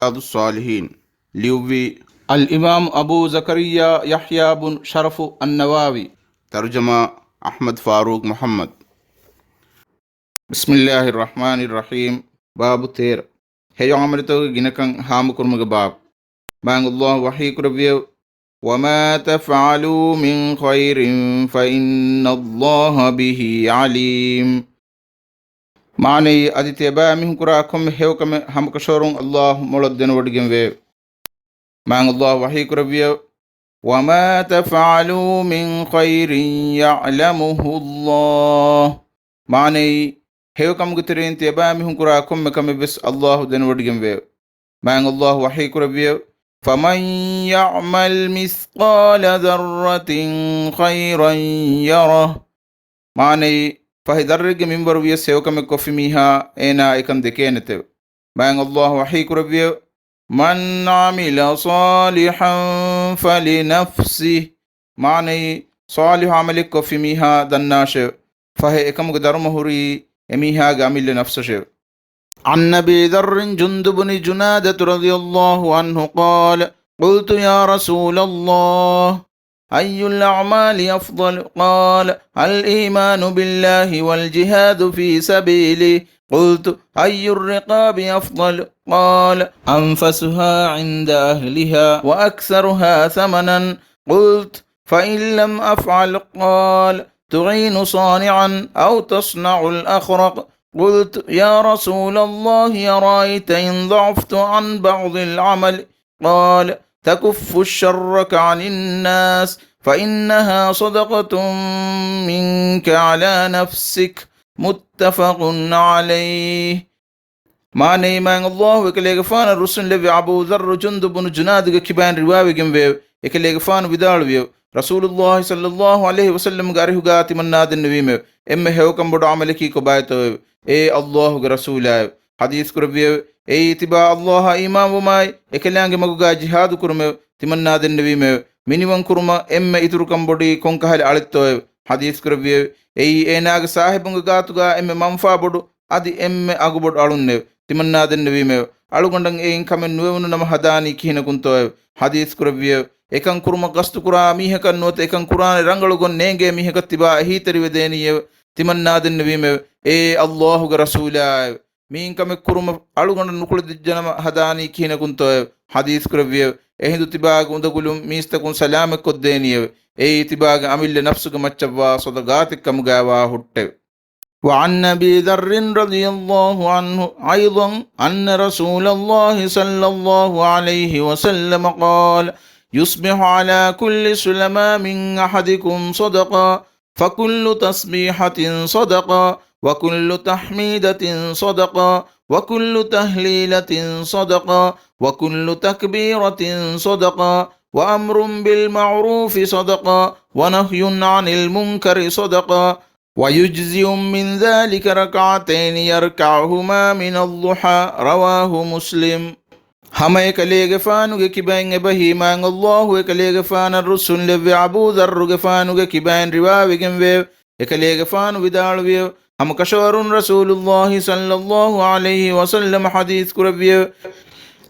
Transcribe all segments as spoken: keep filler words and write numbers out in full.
ރިޔާޟުއްޞާލިޙީން. ލިޔުއްވީ އަލްއިމާމު އަބޫ ޒަކަރިއްޔާ ޔަޙްޔާ ބުން ޝަރަފު އައްނަވަވީ. ތަރުޖަމާ އަޙްމަދު ފާރޫޤް މުޙައްމަދު. ބިސްމިއްލާހިއްރަޙްމާނިއްރަޙީމް. ބާބު ތޭރަ. ހެޔޮ ޢަމަލުތަކުގެ ގިނަކަން ހާމަކުރުމުގެ ބާބު. މާތް ﷲ ވަޙީކުރެއްވިއެވެ. وما تفعلوا من خير فإن الله به عليم. މާނައީ، އަދި ތިޔަބައިމީހުން ކުރާ ކޮންމެ ހެޔޮކަމެއް ހަމަކަށަވަރުން ﷲ މޮޅަށް ދެނެވޮޑިގެންވެއެވެ. މާތް ﷲ ވަޙީކުރެއްވިއެވެ. وما تفعلوا من خير يعلمه الله. މާނައީ، ހެޔޮކަމުގެ ތެރެއިން ތިޔަބައިމީހުން ކުރާ ކޮންމެ ކަމެއްވެސް ﷲ ދެނެވޮޑިގެންވެއެވެ. މާތް ﷲ ވަޙީކުރެއްވިއެވެ. فمن يعمل مثقال ذرة خيرا يره. މާނައީ، ފަހެ ޛައްރެއްގެ މިންވަރު ވިޔަސް ހެޔޮކަމެއް ކޮށްފި މީހާ އޭނާ އެކަން ދެކޭނެތެވެ. މާތް ﷲ ވަޙީކުރެއްވިއެވެ. من عمل صالحا فلنفسه. މާނައީ، ޞާލިޙު ޢަމަލެއް ކޮށްފި މީހާ ދަންނާށެވެ. ފަހެ އެކަމުގެ ދަރުމަ ހުރީ އެމީހާގެ އަމިއްލަ ނަފްސަށެވެ. عن أبي ذر جندب بن جنادة رضي الله عنه قال: قلت يا رسول الله، أي الأعمال أفضل؟ قال: الإيمان بالله والجهاد في سبيله. قلت: أي الرقاب أفضل؟ قال: أنفسها عند أهلها وأكثرها ثمنا. قلت: فإن لم أفعل؟ قال: تعين صانعا أو تصنع الأخرق. قلت: يا رسول الله، أرأيت إن ضعفت عن بعض العمل؟ قال: تكف شرك عن الناس، فإنها صدقة منك على نفسك. متفق عليه. މާނައީ، މާތް ﷲ އެކަލޭގެފާނަށް ރުއްސުންލެއްވި އަބޫ ޛައްރު ޖުންދުބު ބުނު ޖުނާދުގެ ކިބައިން ރިވާވެގެންވެއެވެ. އެކަލޭގެފާނު ވިދާޅުވިއެވެ. ރަސޫލުﷲ ޞައްލަﷲ ޢަލައިހި ވަސައްލަމްގެ އަރިހުގާ ތިމަންނާދެންނެވީމެވެ. އެންމެ ހެޔޮކަން ބޮޑު ޢަމަލަކީ ކޮބާތޯއެވެ؟ އޭ ﷲ ގެ ރަސޫލާއެވެ! ޙަދީޘް ކުރެއްވިއެވެ. އެއީ ތިބާ ﷲ އާ އީމާންވުމާއި، އެކަލާނގެ މަގުގާ ޖިހާދު ކުރުމެވެ. ތިމަންނާދެންނެވީމެވެ. މިނިވަން ކުރުމަށް އެންމެ އިތުރުކަން ބޮޑީ ކޮންކަހަލަ އަޅެއްތޯއެވެ؟ ޙަދީޘް ކުރެއްވިއެވެ. އެއީ އޭނާގެ ސާހިބުންގެ ގާތުގާ އެންމެ މަންފާ ބޮޑު، އަދި އެންމެ އަގުބޮޑު އަޅުންނެވެ. ތިމަންނާދެންނެވީމެވެ. އަޅުގަނޑަށް އެއިން ކަމެއް ނުވެވުނު ނަމަ ހަދާނީ ކިހިނަކުންތޯއެވެ؟ ޙަދީޘް ކުރެއްވިއެވެ. އެކަން ކުރުމަށް ގަސްތުކުރާ މީހަކަށް ނުވަތަ އެކަން ކުރާނެ ރަނގަޅު ގޮތް ނޭނގޭ މީހަކަށް ތިބާ އެހީތެރިވެދޭނީއެވެ. ތިމަންނާދެންނެވީމެވެ. އޭ ﷲ ގެ ރަސޫލާއެވެ! މިއިން ކަމެއް ކުރުމަށް އަޅުގަނޑަށް ނުކުޅެދިއްޖެނަމަ ހަދާނީ ކިހިނަކުންތޯއެވެ؟ ޙަދީޘް ކުރެއްވިއެވެ. އެހިނދު ތިބާގެ އުނދަގުލުން މީސްތަކުން ސަލާމަތްކޮށްދޭނީއެވެ. އެއީ ތިބާގެ އަމިއްލަ ނަފްސުގެ މައްޗަށްވާ ޞަދަޤާތެއް ކަމުގައިވާ ހުއްޓެވެ. وعن أبي ذر رضي الله عنه أيضا أن رسول الله صلى الله عليه وسلم قال: يصبح على كل سلماء من أحدكم صدقة، فكل تسبيحة صدقة، وكل تحميدة صدقة، وكل تهليلة صدقة، وكل تكبيرة صدقة، وأمر بالمعروف صدقة، ونهي عن المنكر صدقة، ويجزئ من ذلك ركعتين يركعهما من الضحى. رواه مسلم. ހަމައެކަލޭގެފާނުގެ ކިބައިން އެބަހީ މާތް ﷲ އެކަލޭގެފާނަށް ރުއްސުންލެއްވި އަބޫ ޛައްރުގެފާނުގެ ކިބައިން ރިވާވެގެންވެއެވެ. އެކަލޭގެފާނު ވިދާޅުވިއެވެ. ހަމަކަށަވަރުން ރަސޫލުﷲ ޞައްލަﷲ ޢަލައިހި ވަސައްލަމަ ޙަދީޘް ކުރެއްވިއެވެ.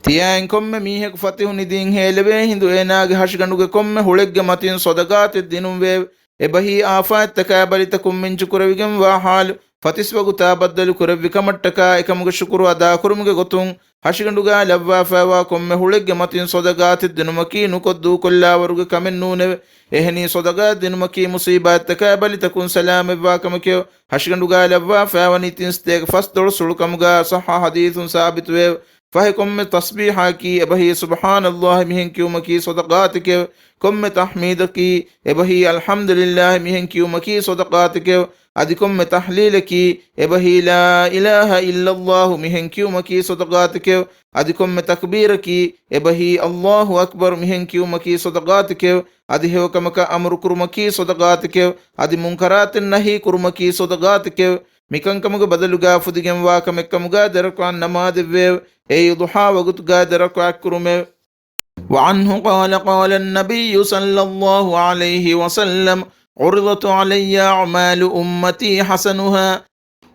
ތިޔައިން ކޮންމެ މީހަކު ފަތިހު ނިދީން ހޭލެވޭ ހިނދު އޭނާގެ ހަށިގަނޑުގެ ކޮންމެ ހުޅެއްގެ މަތިން ޞަދަޤާތެއް ދިނުންވެއެވެ. އެބަހީ އާފާތްތަކާ ބަލިތަކުން މިންޖު ކުރެވިގެންވާ ޙާލު، ފަތިސް ވަގުތާ ބައްދަލު ކުރެއްވި ކަމަށްޓަކާ އެކަމުގެ ޝުކުރު އަދާކުރުމުގެ ގޮތުން، ހަށިގަނޑުގާ ލައްވާފައިވާ ކޮންމެ ހުޅެއްގެ މަތިން ޞަދަޤާތެއް ދިނުމަކީ ނުކޮށް ދޫކޮށްލާވަރުގެ ކަމެއް ނޫނެވެ. އެހެނީ ޞަދަޤާތް ދިނުމަކީ މުޞީބާތްތަކާ ބަލިތަކުން ސަލާމަތްވާ ކަމެކެވެ. ހަށިގަނޑުގާ ލައްވާފައިވަނީ ތިން ސަތޭކަ ފަސްދޮޅަސް ހުޅުކަމުގާ ޞައްޙަ ޙަދީޘުން ސާބިތުވެއެވެ. ފަހެ ކޮންމެ ތަސްބީޙަކީ އެބަހީ ސުބްޙާނަﷲ މިހެން ކިޔުމަކީ ޞަދަޤާތެކެވެ. ކޮންމެ ތަޙްމީދަކީ އެބަހީ އަލްޙަމްދުލިއްލާހި މިހެން ކިޔުމަކީ ޞަދަޤާތެކެވެ. އަދި ކޮންމެ ތަޙްލީލަކީ އެބަހީ ލާ އިލާހަ އިއްލައްލާހު މިހެން ކިޔުމަކީ ޞަދަޤާތެކެވެ. އަދި ކޮންމެ ތަކްބީރަކީ އެބަހީ އައްލާހު އަކްބަރު މިހެން ކިޔުމަކީ ޞަދަޤާތެކެވެ. އަދި ހެޔޮކަމަކަށް އަމުރު ކުރުމަކީ ޞަދަޤާތެކެވެ. އަދި މުންކަރާތެއް ނަހީ ކުރުމަކީ ޞަދަޤާތެކެވެ. މިކަންކަމުގެ ބަދަލުގާ ފުދިގެންވާ ކަމެއްކަމުގާ ދެރަކުޢަތް ނަމާދެއްވެއެވެ. އެއީ ޟުޙާ ވަގުތުގާ ދެރަކުޢަތް ކުރުމެވެ. وعنه قال قال النبي صلى الله عليه وسلم عرضت علي أعمال أمتي حسنها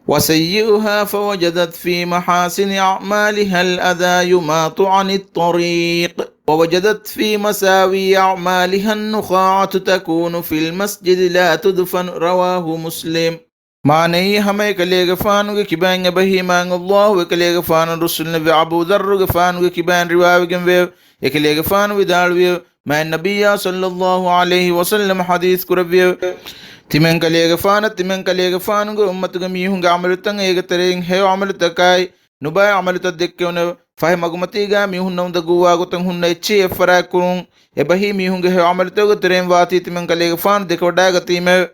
وسيئها فوجدت في محاسن أعمالها الأذى يماط عن الطريق، ووجدت في مساوي أعمالها النخاعة تكون في المسجد لا تدفن. رواه مسلم. މާނައީ، ހަމަ އެކަލޭގެފާނުގެ ކިބައިން އެބަހީ މާތް ﷲ އެކަލޭގެފާނަށް ރުއްސުންލެއްވި އަބޫޛައްރުގެފާނުގެ ކިބައިން ރިވާވެގެންވެއެވެ. އެކަލޭގެފާނު ވިދާޅުވިއެވެ. މާތް ނަބިއްޔާ ޞައްލައްލާހު ޢަލައިހި ވަސައްލަމަ ޙަދީޘް ކުރެއްވިއެވެ. ތިމަން ކަލޭގެފާނަށް ތިމަން ކަލޭގެފާނުގެ އުއްމަތުގެ މީހުންގެ ޢަމަލުތައް އޭގެ ތެރެއިން ހެޔޮ ޢަމަލުތަކާއި ނުބައި ޢަމަލުތައް ދެއްކެވުނެވެ. ފަހެ މަގުމަތީގާ މީހުންނަށް އުނދަގޫވާ ގޮތަށް ހުންނަ އެއްޗިހި އެއްފަރާތްކުރުން. އެބަހީ މީހުންގެ ހެޔޮ ޢަމަލުތަކުގެ ތެރެއިން ވާތީ ތިމަން ކަލޭގެފާނު ދެކެވަޑައިގަތީމެވެ.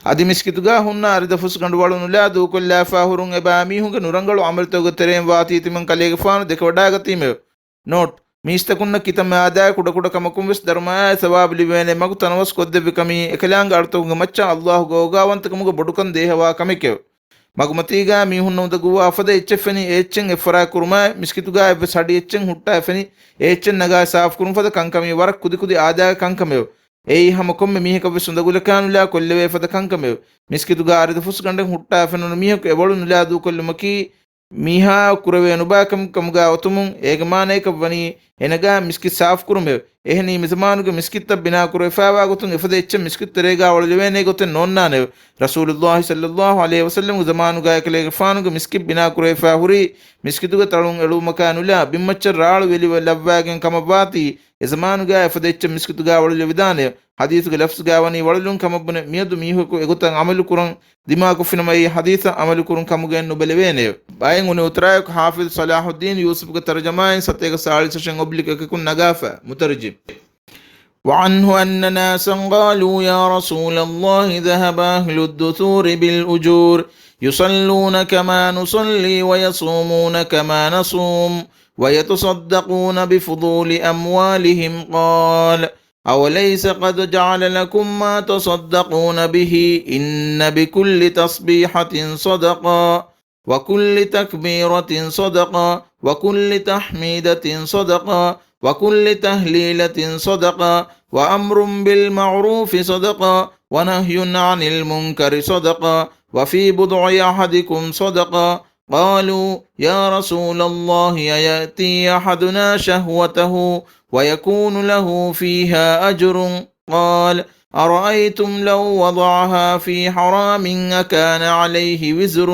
އަދި މިސްކިތުގާ ހުންނަ އަރިދަފުސްގަނޑު ވަޅު ނުލާ ދޫކޮށްލާފާ ހުރުން އެބައިމީހުންގެ ނުރަނގަޅު ޢަމަލުތަކުގެ ތެރެއިން ވާތީ ތިމަން ކަލޭގެފާނު ދެކެވަޑައިގަތީމެވެ. ނޯޓް، މީސްތަކުންނަށް ކިތަންމެ އާދައިގެ ކުޑަކުޑަ ކަމަކުން ވެސް ދަރުމައާއި ސަވާބު ލިބޭނެ މަގު ތަނަވަސް ކޮށްދެއްވި ކަމީ އެކަލާނގެ އަޅުތަކުންގެ މައްޗަށް ﷲ ގޯގާވަންތަކަމުގެ ބޮޑުކަން ދޭހަވާ ކަމެކެވެ. މަގުމަތީގާ މީހުންނަށް އުނދަގޫވާ އެފަދަ އެއްޗެއް ފެނި އެ އެއްޗެއް އެއްފަރާތް ކުރުމާއި، މިސްކިތުގާ އެއްވެސް ހަޑި އެއްޗެއް ހުއްޓާ ފެނި އެ އެއްޗެއް ނަގާ ސާފުކުރުން ފަދަ ކަންކަމީ ވަރަށް ކުދިކުދި އާދައިގެ ކަންކަމެވެ. އެއީ ހަމަ ކޮންމެ މީހަކަށްވެސް އުނދަގުލަކާ ނުލާ ކޮށްލެވޭ ފަދަ ކަންކަމެވެ. މިސްކިތުގާ އަރިދަފުސްގަނޑެއް ހުއްޓާ ފެނުނު މީހަކު އެ ވަޅު ނުލާ ދޫކޮށްލުމަކީ، މީހާއަށް ކުރެވޭ ނުބައިކަމެއް ކަމުގާ އޮތުމުން، އޭގެ މާނައަކަށް ވަނީ އެނަގާ މިސްކިތް ސާފުކުރުމެވެ. އެހެނީ، މިޒަމާނުގެ މިސްކިތްތައް ބިނާކުރެވިފާވާ ގޮތުން އެފަދަ އެއްޗެއް މިސްކިތު ތެރޭގާ ވަޅުލެވޭނޭ ގޮތެއް ނޯންނާނެވެ. ރަސޫލުﷲ ޞައްލައްލާހު ޢަލައިހި ވަސައްލަމްގެ ޒަމާނުގާ އެކަލޭގެފާނުގެ މިސްކިތް ބިނާކުރެވިފާ ހުރީ، މިސްކިތުގެ ތަޅުން އެޅުވުމަކާ ނުލާ، ބިންމައްޗަށް ރާޅު ވެލި ލައްވާގެން ކަމަށްވާތީ، އެޒަމާނުގާ އެފަދަ އެއްޗެއް މިސްކިތުގާ ވަޅުލެވިދާނެވެ. ޙަދީޘުގެ ލަފްޒުގާ ވަނީ ވަޅުލުން ކަމަށްބުނެ، މިއަދު މީހަކު އެގޮތަށް ޢަމަލުކުރަން ދިމާކޮށްފިނަމަ، އެއީ ޙަދީޘަށް ޢަމަލުކުރުން ކަމުގައެއް ނުބެލެވޭނެއެވެ. ބައެއް އުނި އުތުރާއެކު ޙާފިޡު ޞަލާޙުއްދީން ޔޫސުފުގެ ތަރުޖަމާއިން ސަތޭކަ ސާޅީސް އަށެއް އޮބްލިކް އެކަކުން ނަގާފަ. މުތަރްޖިމް. وعنه أن ناسا قالوا: يا رسول الله، ذهب أهل الدثور بالأجور، يصلون كما نصلي ويصومون كما نصوم، ويتصدقون بفضول أموالهم. قال: أوليس قد جعل لكم ما تصدقون به؟ إن بكل تسبيحة صدقة، وكل تكبيرة صدقة، وكل تحميدة صدقة، وكل تهليلة صدقة، وأمر بالمعروف صدقة، ونهي عن المنكر صدقة، وفي بضع أحدكم صدقة. قالوا: يا رسول الله، أيأتي أحدنا شهوته ويكون له فيها أجر؟ قال: أرأيتم لو وضعها في حرام أكان عليه وزر؟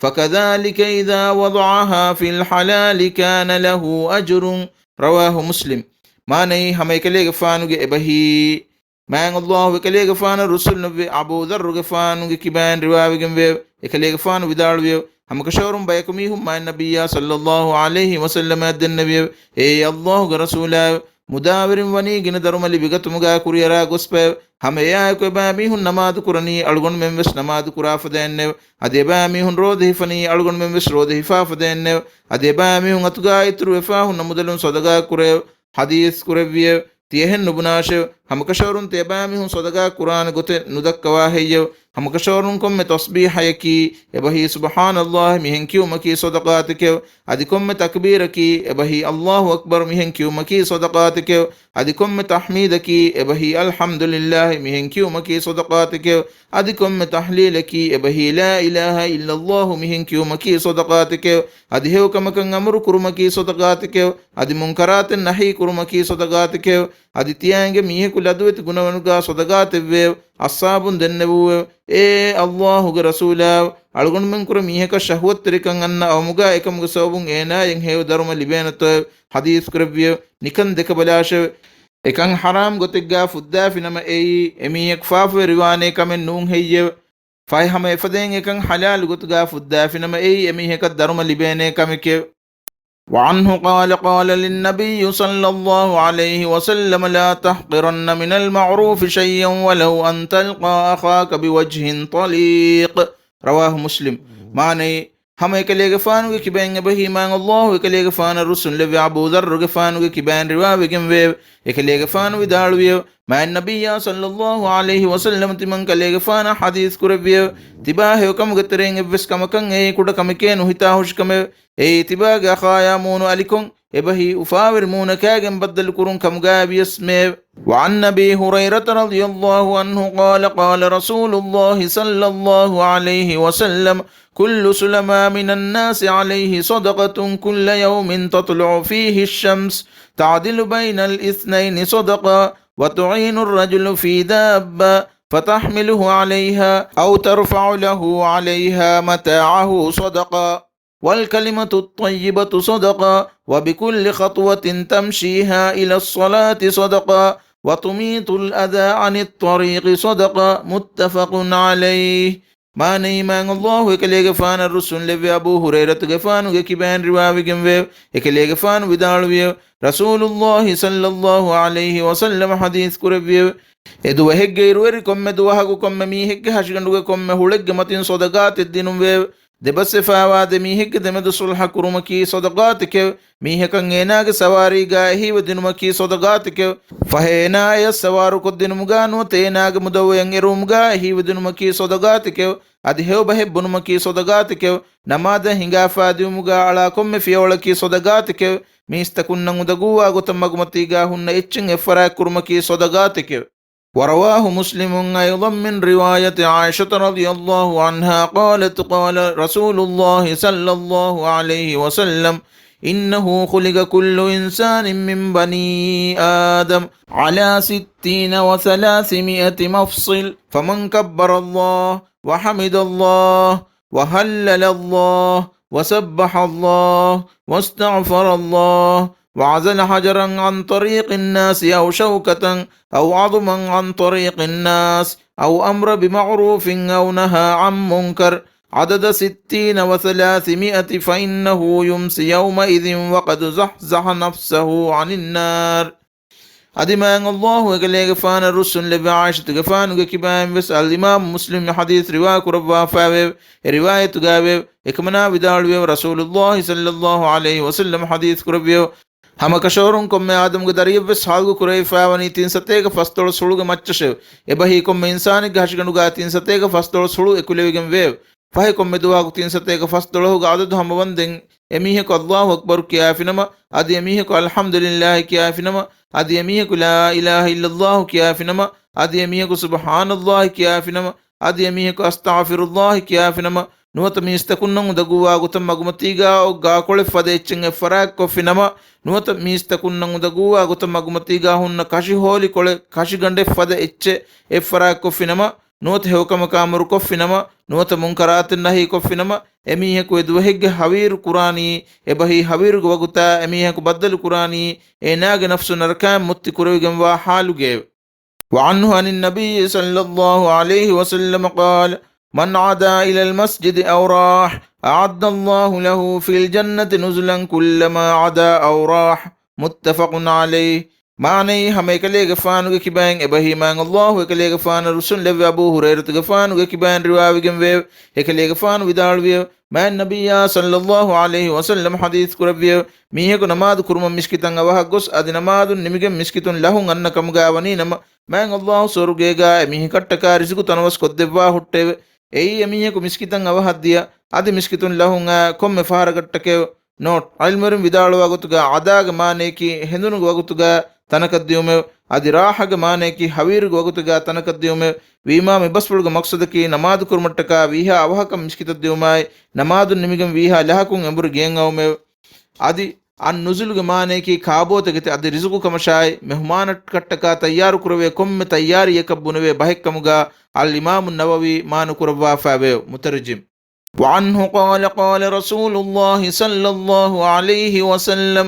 فكذلك إذا وضعها في الحلال كان له أجر. رواه مسلم. މާނައީ، ހަމަ އެކަލޭގެފާނުގެ އެބަހީ މާތް ﷲ އެކަލޭގެފާނަށް ރުއްސުންލެއްވި އަބޫޛައްރުގެފާނުގެ ކިބައިން ރިވާވެގެންވެއެވެ. އެކަލޭގެފާނު ވިދާޅުވިއެވެ. ހަމަކަށަވަރުން ބަޔަކު މީހުން މާތް ނަބިއްޔާ ޞައްލައްލާހު ޢަލައިހި ވަސައްލަމަށް ދެންނެވިއެވެ. އޭ ﷲގެ ރަސޫލާއެވެ! މުދާވެރިން ވަނީ ގިނަ ދަރުމަ ލިބިގަތުމުގާ ކުރިއަރާ ގޮސްފައެވެ. ހަމަ އެއާއެކު އެބައިމީހުން ނަމާދު ކުރަނީ އަޅުގަނޑުމެން ވެސް ނަމާދު ކުރާ ފަދައިންނެވެ. އަދި އެބައިމީހުން ރޯދަ ހިފަނީ އަޅުގަނޑުމެން ވެސް ރޯދަ ހިފާ ފަދައިންނެވެ. އަދި އެބައިމީހުން އަތުގާ އިތުރުވެފާ ހުންނަ މުދަލުން ޞަދަޤާ ކުރެއެވެ. ޙަދީޘް ކުރެއްވިއެވެ. ތި އެހެން ނުބުނާށެވެ! ހަމަކަށަވަރުން ތި އެބައިމީހުން ޞަދަޤާ ކުރާނެ ގޮތެއް ނުދައްކަވާ ހެއްޔެވެ؟ ހަމަކަށަވަރުން ކޮންމެ ތަސްބީޙަޔަކީ އެބަހީ ސުބްޙާނައްލާހި މިހެން ކިޔުމަކީ ޞަދަޤާތެކެވެ. އަދި ކޮންމެ ތަކްބީރަކީ އެބަހީ އައްލާހު އަކްބަރު މިހެން ކިޔުމަކީ ޞަދަޤާތެކެވެ. އަދި ކޮންމެ ތަޙްމީދަކީ އެބަހީ އަލްޙަމްދުލިއްލާހި މިހެން ކިޔުމަކީ ޞަދަޤާތެކެވެ. އަދި ކޮންމެ ތަޙްލީލަކީ އެބަހީ ލާ އިލާހަ އިއްލައްލާހު މިހެން ކިޔުމަކީ ޞަދަޤާތެކެވެ. އަދި ހެޔޮ ކަމަކަށް އަމުރު ކުރުމަކީ ޞަދަޤާތެކެވެ. އަދި މުންކަރާތެއް ނަހީ ކުރުމަކީ ޞަދަޤާތެކެވެ. އަދި ތިޔައިނގެ މީހަކު ލަދުވެތި ގުނަވަނުގާ ޞަދަޤާތެއްވެއެވެ. އަޞްޙާބުން ދެންނެވޫއެވެ. އޭ އައްލާހުގެ ރަސޫލާއެވެ! އަޅުގަނޑުމެންކުރެ މީހަކަށް ޝަހުވަތުތެރިކަން އަންނަ އައުމުގާ އެކަމުގެ ސަބަބުން އޭނާއަށް ހެޔޮ ދަރުމަ ލިބޭނެތޯއެވެ؟ ޙަދީޘް ކުރެއްވިއެވެ. ނިކަން ދެކަބަލާށެވެ! އެކަން ޙަރާމް ގޮތެއްގާ ފުއްދާފިނަމަ އެއީ އެމީހަކު ފާފަވެރިވާނޭ ކަމެއް ނޫން ހެއްޔެވެ؟ ފަހެ ހަމަ އެފަދައިން އެކަން ޙަލާލު ގޮތުގާ ފުއްދާފިނަމަ އެއީ އެމީހަކަށް ދަރުމަ ލިބޭނޭ ކަމެކެވެ. وعنه قال، قال للنبي صلى الله عليه وسلم، لا تحقرن من المعروف شيئا ولو أن تلقى أخاك بوجه طليق. رواه مسلم. މާނައީ، ހަމަ އެކަލޭގެފާނުގެ ކިބައިން އެބަހީ މާތް ﷲ އެކަލޭގެފާނަށް ރުއްސުންލެއްވި އަބޫޛައްރުގެފާނުގެ ކިބައިން ރިވާވެގެންވެއެވެ. އެކަލޭގެފާނު ވިދާޅުވިއެވެ. މާތް ނަބިއްޔާ ޞައްލައްލާހު ޢަލައިހި ވަސައްލަމަ ތިމަން ކަލޭގެފާނަށް ޙަދީޘް ކުރެއްވިއެވެ. ތިބާ ހެޔޮކަމުގެ ތެރެއިން އެއްވެސް ކަމަކަށް އެއީ ކުޑަ ކަމެކޭ ނުހިތާ ހުށިކަމެވެ. އެއީ ތިބާގެ އަޚާޔާ މޫނު އަލިކޮށް، އެބަހީ އުފާވެރި މޫނަކާގެން ބައްދަލު ކުރުން ކަމުގާ ވިޔަސްމެއެވެ. وعن أبي هريرة رضي الله عنه قال، قال رسول الله صلى الله عليه وسلم، كل سلمى من الناس عليه صدقة كل يوم تطلع فيه الشمس تعدل بين الاثنين صدقة وتعين الرجل في دابة فتحمله عليها أو ترفع له عليها متاعه صدقة والكلمة الطيبة صدقة وبكل خطوة تمشيها إلى الصلاة صدقة وتميط الأذى عن الطريق صدقة متفق عليه. މާނައީ، މާތް ﷲ އެކަލޭގެފާނަށް ރުއްސުންލެއްވި އަބޫ ހުރައިރަތުގެފާނުގެ ކިބައިން ރިވާވެގެންވެއެވެ. އެކަލޭގެފާނު ވިދާޅުވިއެވެ. ރަސޫލުﷲ ޞައްލަﷲ ޢަލައިހި ވަސައްލަމަ ޙަދީޘް ކުރެއްވިއެވެ. އެ ދުވަހެއްގެ އިރުއެރި ކޮންމެ ދުވަހަކު ކޮންމެ މީހެއްގެ ހަށިގަނޑުގެ ކޮންމެ ހުޅެއްގެ މަތިން ޞަދަޤާތެއް ދިނުމެވެ. ދެބަސްވެފާވާ ދެ މީހެއްގެ ދެމެދު ޞުލްޙަ ކުރުމަކީ ޞަދަޤާތެކެވެ. މީހަކަށް އޭނާގެ ސަވާރީގާ އެހީވެ ދިނުމަކީ ޞަދަޤާތެކެވެ. ފަހެ އޭނާ އެޔަށް ސަވާރުކޮށްދިނުމުގާ ނުވަތަ އޭނާގެ މުދައްވަޔަށް އެރުވުމުގާ އެހީވެ ދިނުމަކީ ޞަދަޤާތެކެވެ. އަދި ހެޔޮ ބަހެއް ބުނުމަކީ ޞަދަޤާތެކެވެ. ނަމާދަށް ހިނގާފާ ދިއުމުގާ އަޅާ ކޮންމެ ފިޔަވަޅަކީ ޞަދަޤާތެކެވެ. މީސްތަކުންނަށް އުނދަގޫވާ ގޮތަށް މަގުމަތީގާ ހުންނަ އެއްޗެއް އެއްފަރާތް ކުރުމަކީ ޞަދަޤާތެކެވެ. ورواه مسلم أيضا من رواية عائشة رضي الله عنها قالت: قال رسول الله صلى الله عليه وسلم: إنه خلق كل إنسان من بني آدم على ستين وثلاثمائة مفصل، فمن كبر الله وحمد الله وهلل الله وسبح الله واستغفر الله وعزل حجرا عن طريق الناس أو شوكة أو عظما عن طريق الناس أو أمر بمعروف أو نهى عن منكر عدد ستين وثلاثمائة فإنه يمسي يومئذ وقد زحزح نفسه عن النار. އަދި މާތް ﷲ އެކަލޭގެފާނަށް ރުއްސުންލެއްވި ޢާއިޝަތުގެފާނުގެ ކިބައިން ވެސް އަލްއިމާމު މުސްލިމް ޙަދީޘް ރިވާ ކުރައްވާފައެވެ. އެ ރިވާޔަތުގައިވެ އެކަމަނާ ވިދާޅުވިއެވެ. ރަސޫލުﷲ ޞައްލަﷲ ޢަލައިހި ވަސައްލަމަ ޙަދީޘް ކުރެއްވިއެވެ. ހަމަކަށަވަރުން ކޮންމެ އާދަމުގެ ދަރިއެއްވެސް ޚަލްޤު ކުރެވިފައިވަނީ ތިން ސަތޭކަ ފަސްދޮޅަސް ހުޅުގެ މައްޗަށެވެ. އެބަހީ ކޮންމެ އިންސާނެއްގެ ހަށިގަނޑުގާ ތިން ސަތޭކަ ފަސްދޮޅަސް ހުޅު އެކުލެވިގެން ވެއެވެ. ފަހެ ކޮންމެ ދުވަހަކު ތިން ސަތޭކަ ފަސްދޮޅަހުގެ އަދަދު ހަމަވަންދެން، އެމީހަކު ﷲ އަކްބަރު ކިޔާފިނަމަ، އަދި އެމީހަކު އަލްޙަމްދުލިއްލާހި ކިޔާފިނަމަ، އަދި އެމީހަކު ލާ އިލާހަ އިއްލައްލާހު ކިޔާފިނަމަ، އަދި އެމީހަކު ސުބްޙާނައްލާހި ކިޔާފިނަމަ، އަދި އެމީހަކު އަސްތަޣްފިރުއްލާހި ކިޔާފިނަމަ، ނުވަތަ މީސްތަކުންނަށް އުނދަގޫވާ ގޮތަށް މަގުމަތީގާ އޮތް ގާކޮޅެއް ފަދަ އެއްޗެއް އެއްފަރާތްކޮށްފިނަމަ، ނުވަތަ މީސްތަކުންނަށް އުނދަގޫވާ ގޮތަށް މަގުމަތީގާ ހުންނަ ކަށިހޯލިކޮޅެއް ކަށިގަނޑެއް ފަދަ އެއްޗެއް އެއްފަރާތްކޮށްފިނަމަ، ނުވަތަ ހެޔޮކަމަކާ އަމުރުކޮށްފިނަމަ، ނުވަތަ މުންކަރާތެއް ނަހީކޮށްފިނަމަ، އެމީހަކު އެ ދުވަހެއްގެ ހަވީރު ކުރާނީ، އެބަހީ ހަވީރުގެ ވަގުތާ އެމީހަކު ބައްދަލު ކުރާނީ، އޭނާގެ ނަފްސު ނަރަކައިން މުއްތި ކުރެވިގެންވާ ޙާލުގައެވެ. وعنه عن النبي صلى الله عليه وسلم قال: من عدا إلى المسجد أو راح أعد الله له في الجنة نزلا كلما عدا أو راح. متفق عليه. މާނައީ، ހަމަ އެކަލޭގެފާނުގެ ކިބައިން އެބަހީ މާތް ﷲ އެކަލޭގެފާނަށް ރުއްސުންލެއްވި އަބޫ ހުރައިރަތުގެފާނުގެ ކިބައިން ރިވާވެގެންވެއެވެ. އެކަލޭގެފާނު ވިދާޅުވިއެވެ. މާތް ނަބިއްޔާ ޞައްލައްލާހު ޢަލައިހި ވަސައްލަމަ ޙަދީޘް ކުރެއްވިއެވެ. މީހަކު ނަމާދު ކުރުމަށް މިސްކިތަށް އަވަހަށް ގޮސް، އަދި ނަމާދުން ނިމިގެން މިސްކިތުން ލަހުން އަންނަ ކަމުގާ ވަނީ ނަމަ، މާތް ﷲ ސުވަރުގޭގާ އެމީހަކަށްޓަކާ ރިޒުގު ތަނަވަސް ކޮށްދެއްވާ ހުއްޓެވެ. އެއީ އެމީހަކު މިސްކިތަށް އަވަހަށް ދިޔަ، އަދި މިސްކިތުން ލަހުން އައި ކޮންމެ ފަހަރަކަށްޓަކެވެ. ނޯޓް، ޢިލްމުވެރިން ވިދާޅުވާ ގޮތުގާ ޢަދާގެ މާނަޔަކީ ހެނދުނުގެ ވަގުތުގާ ތަނަކަށް ދިއުމެވެ. އަދި ރާޙަގެ މާނަޔަކީ ހަވީރުގެ ވަގުތުގާ ތަނަކަށް ދިއުމެވެ. ވީމާ މި ބަސްފުޅުގެ މަޤްޞަދަކީ ނަމާދު ކުރުމަށްޓަކާ ވީހާ އަވަހަކަށް މިސްކިތަށް ދިއުމާއި، ނަމާދުން ނިމިގެން ވީހާ ލަހަކުން އެނބުރި ގެއަށް އައުމެވެ. އަދި އައްނުޒުލުގެ މާނަޔަކީ ކާބޯތަކެތި އަދި ރިޒުޤު ކަމަށާއި، މެހުމާނަކަށްޓަކާ ތައްޔާރު ކުރެވޭ ކޮންމެ ތައްޔާރީއަކަށް ބުނެވޭ ބަހެއްކަމުގާ އަލްއިމާމު ނަވަވީ މާނަ ކުރައްވާފައިވެއެވެ. މުތަރްޖިމް. وعنه قال: قال رسول الله صلى الله عليه وسلم: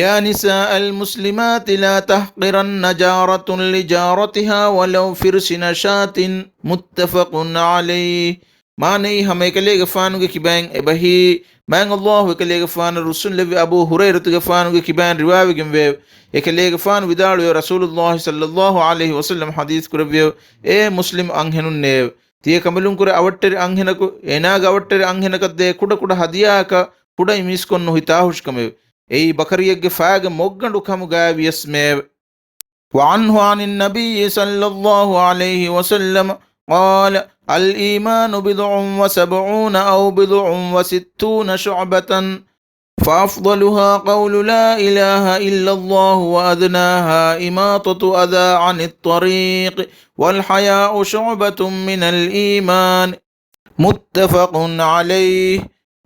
يا نساء المسلمات لا تحقرن جارة لجارتها ولو فرس نشاة. متفق عليه. މާނައީ، ހަމަ އެކަލޭގެފާނުގެ ކިބައިން އެބަހީ، މާތް ﷲ އެކަލޭގެފާނަށް ރުއްސުންލެއްވި އަބޫ ހުރައިރަތުގެފާނުގެ ކިބައިން ރިވާވެގެންވެއެވެ. އެކަލޭގެފާނު ވިދާޅުވެ، ރަސޫލުﷲ ޞައްލައްލާހު ޢަލައިހި ވަސައްލަމަ ޙަދީޘް ކުރެއްވިއެވެ. އޭ މުސްލިމް އަންހެނުންނޭވެ! ތިޔަ ކަނބަލުންކުރެ އަވަށްޓެރި އަންހެނަކު، އޭނާގެ އަވަށްޓެރި އަންހެނަކަށްދޭ ކުޑަކުޑަ ހަދިޔާއަކަށް ކުޑަ އިމީސްކޮށް ނުހިތާހުށިކަމެވެ. އެއީ ބަކަރިއެއްގެ ފައިގެ މޮށްގަނޑު ކަމުގައި ވިޔަސްމެއެވެ. وعنه عن النبي صلى الله عليه وسلم قال: الإيمان بضع وسبعون أو بضع وستون شعبة، فأفضلها قول لا إله إلا الله وأدناها إماطة أذى عن الطريق، والحياء شعبة من الإيمان. متفق عليه.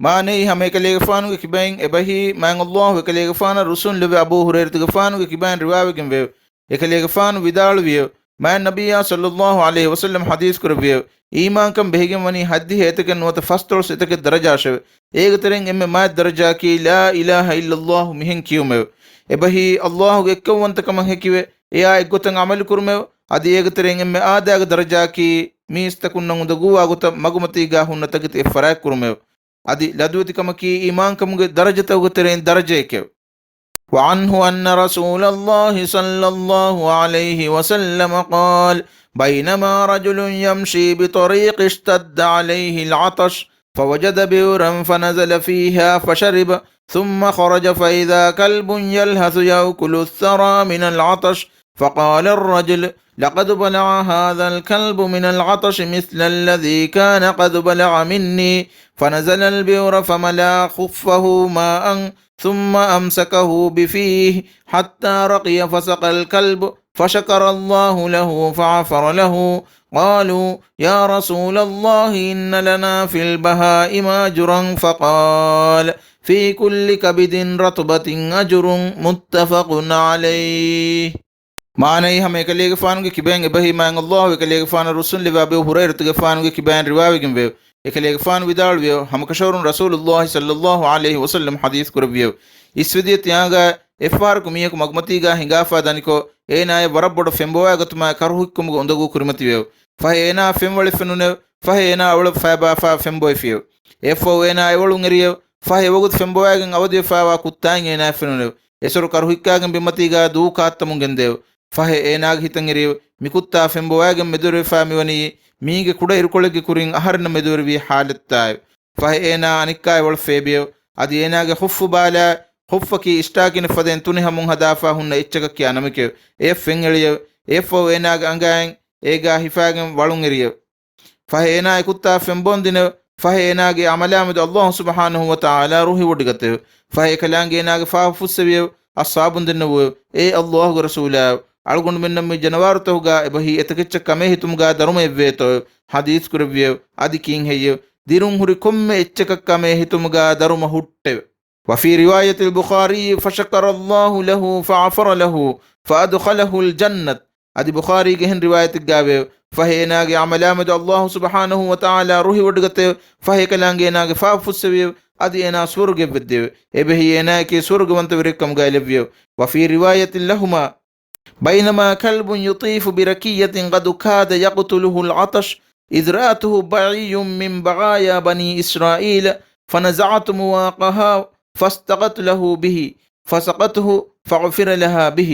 މާނައީ، ހަމަ އެކަލޭގެފާނުގެ ކިބައިން އެބަހީ، މާތް ﷲ އެކަލޭގެފާނަށް ރުއްސުންލެއްވި އަބޫ ހުރައިރަތުގެފާނުގެ ކިބައިން ރިވާވެގެން ވެއެވެ. އެކަލޭގެފާނު ވިދާޅުވިއެވެ. މާތް ނަބިއްޔާ ޞައްލައްލާހު ޢަލައިހި ވަސައްލަމަ ޙަދީޘް ކުރެއްވިއެވެ. އީމާންކަން ބެހިގެން ވަނީ ހައްދިހަ އެތަކެއް ނުވަތަ ފަސްދޮޅަސް އެތަކެއް ދަރަޖާށެވެ. އޭގެ ތެރެއިން އެންމެ މާތް ދަރަޖާއަކީ ލާ އިލާހަ އިއްލައްލާހު މިހެން ކިޔުމެވެ. އެބަހީ، ﷲ ގެ އެއްކައުވަންތަކަމަށް ހެކިވެ، އެއާ އެއްގޮތަށް ޢަމަލު ކުރުމެވެ. އަދި އޭގެ ތެރެއިން އެންމެ އާދައިގެ ދަރަޖާއަކީ، މީސްތަކުންނަށް އުނދަގޫވާ ގޮތަށް މަގުމަތީގާ ހުންނަ ތަކެތި އެއްފަރާތް ކުރުމެވެ. އަދި ލަދުވެތިކަމަކީ އީމާންކަމުގެ ދަރަޖަތަކުގެ ތެރެއިން ދަރަޖައެކެވެ. وعنه أن رسول الله صلى الله عليه وسلم قال: بينما رجل يمشي بطريق اشتد عليه العطش، فوجد بئرا فنزل فيها فشرب، ثم خرج فإذا كلب يلهث يأكل الثرى من العطش، فقال الرجل: لقد بلع هذا الكلب من العطش مثل الذي كان قد بلع مني، فنزل البئر فملأ خفه ماء، ثم أمسكه بفيه حتى رقي فسقى الكلب، فشكر الله له فغفر له. قالوا: يا رسول الله، إن لنا في البهائم أجرا؟ فقال: في كل كبد رطبة أجر. متفق عليه. މާނައީ، ހަމަ އެކަލޭގެފާނުގެ ކިބައިން އެބަހީ، މާތް ﷲ އެކަލޭގެފާނަށް ރުއްސުންލެއްވި އަބޫ ހުރައިރަތުގެފާނުގެ ކިބައިން ރިވާވެގެން ވެއެވެ. އެކަލޭގެފާނު ވިދާޅުވިއެވެ. ހަމަކަށަވަރުން ރަސޫލުﷲ ޞައްލައްލާހު ޢަލައިހި ވަސައްލަމަ ޙަދީޘް ކުރެއްވިއެވެ. އިސްވެދިޔަ ތިޔާގާ އެއްފަހަރަކު މީހަކު މަގުމަތީގާ ހިނގާފާ ދަނިކޮށް، އޭނާޔަށް ވަރަށް ބޮޑަށް ފެންބޮވާގަތުމާ ކަރުހިއްކުމުގެ އުނދަގޫ ކުރިމަތިވެއެވެ. ފަހެ އޭނާ ފެންވަޅެއް ފެނުނެވެ. ފަހެ އޭނާ އަވަޅަށް ފައިބާފާ ފެންބޮއެފިއެވެ. އެއަށްފަހު އޭނާ އެވަޅުން އެރިއެވެ. ފަހެ އެވަގުތު ފެންބޮވާގެން އަވަދިވެފާވާ ކުއްތާއިން އޭނާޔަށް ފެނުނެވެ. އެސޮރު ކަރުހިއްކާގެން ބިންމަތީގާ ދޫ ކާއްތަމުން ގެންދެއެވެ. ފަހެ އޭނާގެ ހިތަށް އެރިއެވެ. މިކުއްތާ ފެންބޮވާގެން މެދުވެރިވެފާ މިވަނީ މީގެ ކުޑަ އިރުކޮޅެއްގެ ކުރިން އަހަރެންނަށް މެދުވެރިވި ޙާލަތްތާއެވެ. ފަހެ އޭނާ އަނެއްކާ އެވަޅަށް ފޭބިއެވެ. އަދި އޭނާގެ ޚުއްފު ބާލާ، ޚުއްފަކީ އިސްޓާކިނެއް ފަދައިން ތުނި ހަމުން ހަދާފާ ހުންނަ އެއްޗަކަށް ކިޔާ ނަމެކެވެ. އެޔަށް ފެންއެޅިއެވެ. އެއަށްފަހު އޭނާގެ އަނގައިން އޭގާ ހިފާގެން ވަޅުން އެރިއެވެ. ފަހެ އޭނާ އެކުއްތާ ފެންބޯން ދިނެވެ. ފަހެ އޭނާގެ އަމަލާމެދު ﷲ ސުބްޙާނަހޫ ވަތަޢާލާ ރުހިވޮޑިގަތެވެ. ފަހެ އެކަލާނގެ އޭނާގެ ފާފަ ފުއްސެވިއެވެ. އަޞްޙާބުން ދެންނެވުއެވެ. އޭ ﷲ ގެ ރަސޫލާއެވެ! އަޅުގަނޑުމެންނަށް މި ޖަނަވާރުތަކުގާ އެބަހީ އެތަކެއްޗަށް ކަމޭ ހިތުމުގާ ދަރުމައެއްވޭތޯއެވެ؟ ޙަދީޘް ކުރެއްވިއެވެ. އަދި ކީއްހެއްޔެވެ؟ ދިރުން ހުރި ކޮންމެ އެއްޗަކަށް ކަމޭ ހިތުމުގާ ދަރުމަ ހުއްޓެވެ. وفي رواية البخاري فشكر الله له فغفر له فأدخله الجنة. އަދި ބުޚާރީގެ އެހެން ރިވާޔަތެއްގާވެއެވެ. ފަހެ އޭނާގެ އަމަލާމެދު ﷲ ސުބްޙާނަހޫ ވަތަޢާލާ ރުހިވޮޑިގަތެވެ. ފަހެ އެކަލާނގެ އޭނާގެ ފާފަ ފުއްސެވިއެވެ. އަދި އޭނާ ސުވަރުގެއަށް ވެއްދެވެ. އެބަހީ އޭނާއެކޭ ސުވަރުގެވަންތަވެރިއެއްކަމުގައި ލެއްވިއެވެ. وفي رواية لهما بينما كلب يطيف بركية قد كاد يقتله العطش إذ رأته بغي من بغايا بني إسرائيل فنزعت مواقها فاستقت له به فسقته فغفر لها به.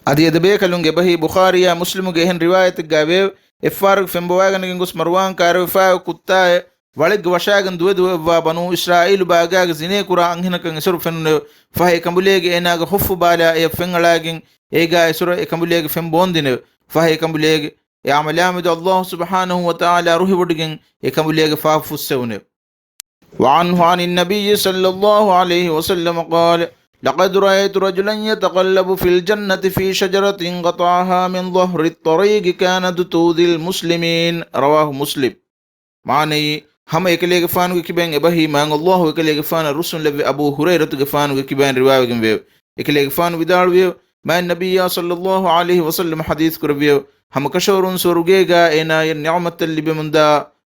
އަދި އެ ދެބޭކަލުންގެ އެބަހީ ބުޚާރީއާ މުސްލިމުގެ އެހެން ރިވާޔަތެއްގައިވެއެވެ. އެއްފަހަރަކު ފެންބޮވާގަނެގެން ގޮސް މަރުވާން ކާރަވެފާ ކުއްތާއެއް ވަޅެއްގެ ވަށާގެން ދުވެދުވެ އޮއްވާ ބަނޫ އިސްރާއީލު ބާގާގެ ޒިނޭ ކުރާ އަންހެނަކަށް އެސޮރު ފެނުނެވެ. ފަހެ އެކަނބުލޭގެ އޭނާގެ ޚުއްފު ބާލާ އެޔަށް ފެންއަޅާގެން އޭގާ އެސޮރު އެކަނބުލޭގެ ފެން ބޯންދިނެވެ. ފަހެ އެކަނބުލޭގެ އެ އަމަލާމެދު ﷲ ސުބްޙާނަހޫ ވަތަޢާލާ ރުހިވޮޑިގެން އެކަނބުލޭގެ ފާފަ ފުއްސެވުނެވެ. وعنه عن النبي صلى الله عليه وسلم قال: لقد رأيت رجلا يتقلب في الجنة في شجرة قطعها من ظهر الطريق كانت تؤذي المسلمين. رواه مسلم. މާނައީ، ހަމަ އެކަލޭގެފާނުގެ ކިބައިން އެބަހީ މާތް ﷲ އެކަލޭގެފާނަށް ރުއްސުންލެއްވި އަބޫ ހުރައިރަތުގެފާނުގެ ކިބައިން ރިވާވެގެން ވެއެވެ. އެކަލޭގެފާނު ވިދާޅުވިއެވެ. މާތް ނަބިއްޔާ ޞައްލައްލާހު ޢަލައިހި ވަސައްލަމަ ޙަދީޘް ކުރެއްވިއެވެ. ހަމަކަށަވަރުން ސުވަރުގޭގާ އޭނާޔަށް ނިޢުމަތެއް ލިބެމުންދާ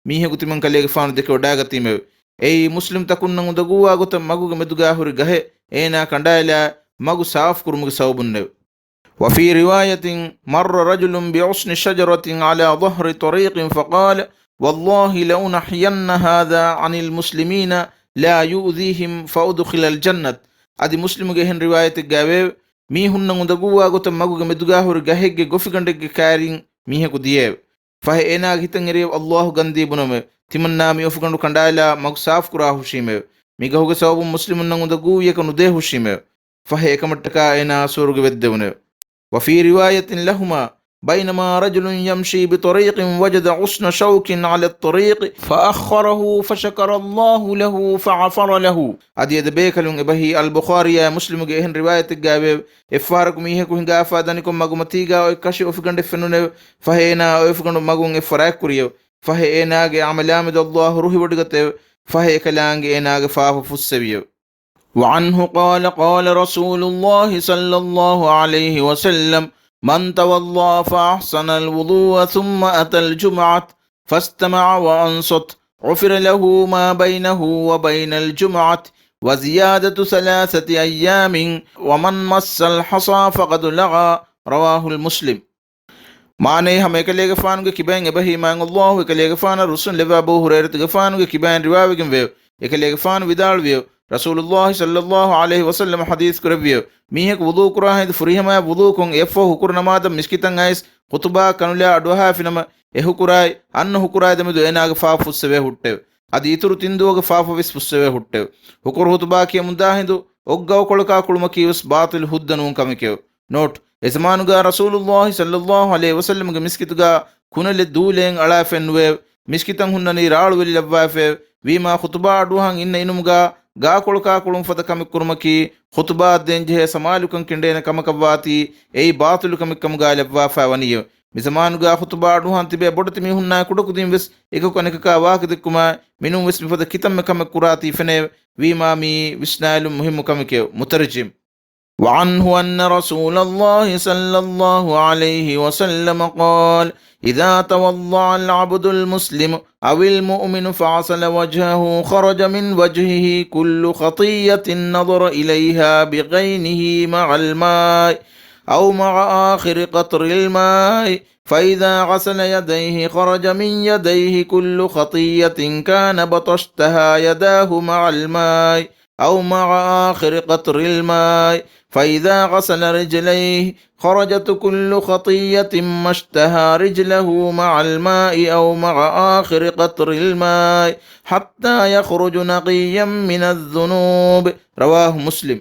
މީހަކު ތިމަން ކަލޭގެފާނު ދެކެވަޑާގަތީމެވެ. އެއީ މުސްލިމް ތަކުންނަށް އުނދަގޫވާ ގޮތަށް މަގުގެ މެދުގާ ހުރި ގަހެއް އޭނާ ކަނޑާއެލާ މަގު ސާފުކުރުމުގެ ސަބަބުންނެވެ. وفي رواية مر رجل بغصن شجرة على ظهر طريق فقال: والله لأنحين هذا عن المسلمين لا يؤذيهم فأدخل الجنة. އަދި މުސްލިމުގެ އެހެން ރިވާޔަތެއްގައިވެއެވެ. މީހުންނަށް އުނދަގޫވާ ގޮތަށް މަގުގެ މެދުގާ ހުރި ގަހެއްގެ ގޮފިގަނޑެއްގެ ކައިރިން މީހަކު ދިޔައެވެ. ފަހެ އޭނާގެ ހިތަށް އެރިއެވެ. ﷲ ގަންދީ ބުނަމެވެ. ތިމަންނާ މި އޮފުގަނޑު ކަނޑާއެލާ މަގު ސާފުކުރާ ހުށީމެވެ. މި ގަހުގެ ސަބަބުން މުސްލިމުންނަށް އުނދަގޫވިޔަކަށް ނުދޭ ހުށީމެވެ. ފަހެ އެކަމަށްޓަކާ އޭނާ ސުވަރުގެ ވެއްދެވުނެވެ. وفي رواية لهما بينما رجل يمشي بطريق وجد غصن شوك على الطريق فأخره فشكر الله له فغفر له. އަދި އެ ދެބޭކަލުން އެބަހީ އަލްބުޚާރީއާ މުސްލިމުގެ އެހެން ރިވާޔަތެއްގައިވެއެވެ. އެއްފަހަރަކު މީހަކު ހިނގާފާ ދަނިކޮށް މަގުމަތީގާ އޮތް ކަށި އޮފިގަނޑެއް ފެނުނެވެ. ފަހެ އޭނާ އޮފިގަނޑު މަގުން އެއްފަރާތްކުރިއެވެ. ފަހެ އޭނާގެ އަމަލާމެދު ﷲ ރުހިވޮޑިގަތެވެ. ފަހެ އެކަލާނގެ އޭނާގެ ފާފަ ފުއްސެވިއެވެ. وعنه قال، قال رسول الله صلى الله عليه وسلم: من توضأ فأحسن الوضوء ثم أتى الجمعة فاستمع وأنصت غفر له ما بينه وبين الجمعة وزيادة ثلاثة أيام ومن مس الحصى فقد لغى. رواه مسلم. މާނައީ، ހަމަ އެކަލޭގެފާނުގެ ކިބައިން އެބަހީ މާތް ﷲ އެކަލޭގެފާނަށް ރުއްސުން ލެއްވި އަބޫ ހުރައިރަތުގެފާނުގެ ކިބައިން ރިވާވެގެންވެއެވެ. އެކަލޭގެފާނު ވިދާޅުވިއެވެ. ރަސޫލުﷲ ޞައްލަﷲ ޢަލައިހި ވަސައްލަމަ ޙަދީޘް ކުރެއްވިއެވެ. މީހަކު ވުޟޫ ކުރާ ހިނދު ފުރިހަމަޔަށް ވުޟޫކޮށް އެއަށްފަހު ހުކުރު ނަމާދަށް މިސްކިތަށް އައިސް ޚުޠުބާ ކަނުލާ އަޑުއަހާފިނަމަ، އެ ހުކުރާއި އަންނަ ހުކުރާއި ދެމެދު އޭނާގެ ފާފަ ފުއްސެވޭ ހުއްޓެވެ. އަދި އިތުރު ތިން ދުވަހުގެ ފާފަ ވެސް ފުއްސެވޭ ހުއްޓެވެ. ހުކުރު ޚުޠުބާ ކިޔަމުންދާ ހިނދު އޮށް ގަވަކޮޅަކާ ކުޅުމަކީ ވެސް ބާޠިލު ހުއްދަ ނޫން ކަމެކެވެ. ނޯޓް، އެ ޒަމާނުގާ ރަސޫލުﷲ ޞައްލަﷲ ޢަލައިހި ވަސައްލަމަގެ މިސްކިތުގާ ކުނިލެއް ދޫލޭން އަޅާފައެއް ނުވެއެވެ. މިސްކިތަށް ހުންނަނީ ރާޅުވެލި ލައްވާފައެވެ. ވީމާ ޚުޠުބާ އަޑުއަހަން އިންނަ އިނުމުގާ ގާކޮޅަކާ ކުޅުން ފަދަ ކަމެއް ކުރުމަކީ، ޚުޠުބާއަށް ދޭންޖެހޭ ސަމާލުކަން ކެނޑޭނެ ކަމަކަށްވާތީ، އެއީ ބާޠިލު ކަމެއް ކަމުގާ ލައްވާފައި ވަނީއެވެ. މި ޒަމާނުގާ ޚުޠުބާ އަޑުއަހަން ތިބޭ ބޮޑެތި މީހުންނާއި ކުޑަކުދިން ވެސް އެކަކު އަނެކަކާ ވާހަކަ ދެއްކުމާއި، މިނޫން ވެސް މިފަދަ ކިތަންމެ ކަމެއް ކުރާތީ ފެނެއެވެ. ވީމާ މިއީ ވިސްނާލުން މުހިއްމު ކަމެކެވެ. މުތަރްޖިމް. وعنه أن رسول الله صلى الله عليه وسلم قال: إذا توضأ العبد المسلم أو المؤمن فغسل وجهه خرج من وجهه كل خطية نظر إليها بعينه مع الماء أو مع آخر قطر الماء، فإذا غسل يديه خرج من يديه كل خطية كان بطشتها يداه مع الماء أو مع آخر قطر الماء، فإذا غسل رجليه خرجت كل خطية ما اشتهى رجله مع الماء أو مع آخر قطر الماء حتى يخرج نقيا من الذنوب. رواه مسلم.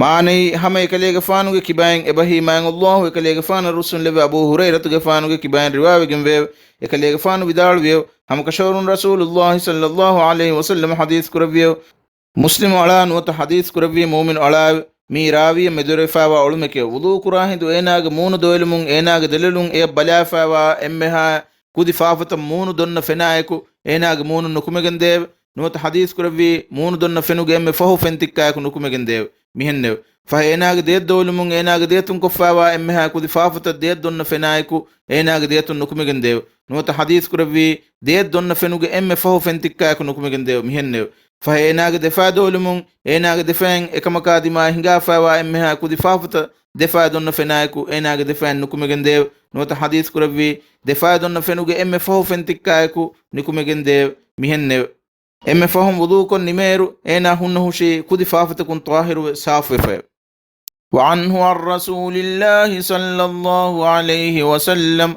މާނައީ، ހަމަ އެކަލޭގެފާނުގެ ކިބައިން އެބަހީ މާތް ﷲ އެކަލޭގެފާނަށް ރުއްސުން ލެއްވި އަބޫ ހުރައިރަތުގެފާނުގެ ކިބައިން ރިވާވެގެންވެއެވެ. އެކަލޭގެފާނު ވިދާޅުވިއެވެ. ހަމަކަށަވަރުން ރަސޫލުﷲ ޞައްލަﷲ ޢަލައިހި ވަސައްލަމަ ޙަދީޘް ކުރެއްވިއެވެ. މުސްލިމު އަޅާ ނުވަތަ ޙަދީޘް ކުރެއްވީ މުއުމިނު އަޅާއެވެ. މިއީ ރާވީއަށް މެދުވެރިވެފައިވާ އޮޅުމެކެވެ. ވުޟޫ ކުރާ ހިނދު އޭނާގެ މޫނު ދޮވެލުމުން އޭނާގެ ދެލޮލުން އެޔަށް ބަލާފައިވާ އެންމެހާ ކުދި ފާފަތައް މޫނު ދޮންނަ ފެނާއެކު އޭނާގެ މޫނުން ނުކުމެގެންދެއެވެ. ނުވަތަ ޙަދީޘް ކުރެއްވީ މޫނު ދޮންނަ ފެނުގެ އެންމެ ފަހު ފެންތިއްކާއެކު ނުކުމެގެންދެއެވެ. މިހެންނެވެ. ފަހެ އޭނާގެ ދޭތް ދޮވެލުމުން އޭނާގެ ދޭތުން ކޮށްފައިވާ އެންމެހާ ކުދި ފާފަތައް ދޭތް ދޮންނަ ފެނާއެކު އޭނާގެ ދޭތުން ނުކުމެގެންދެއެވެ. ނުވަތަ ޙަދީޘް ކުރެއްވީ ދޭތް ދޮންނަ ފެނުގެ އެންމެ ފަހު ފެންތިއްކާއެކު ނުކުމެގެންދެއެވެ. މިހެންނެވެ. ފަހެ އޭނާގެ ދެފާ ދޮވެލުމުން އޭނާގެ ދެފައިން އެކަމަކާ ދިމާއަށް ހިނގާފައިވާ އެންމެހާ ކުދި ފާފަތައް ދެފާ ދޮންނަ ފެނާއެކު އޭނާގެ ދެފައިން ނުކުމެގެންދެއެވެ. ނުވަތަ ޙަދީޘް ކުރެއްވީ ދެފާ ދޮންނަ ފެނުގެ އެންމެ ފަހު ފެންތިއްކާއެކު ނުކުމެގެންދެއެވެ. މިހެންނެވެ. އެންމެ ފަހުން ވުޟޫކޮށް ނިމޭއިރު އޭނާ ހުންނަ ހުށީ ކުދި ފާފަތަކުން ޠާހިރުވެ ސާފުވެފައެވެ. وعنه عن رسول الله صلى الله عليه وسلم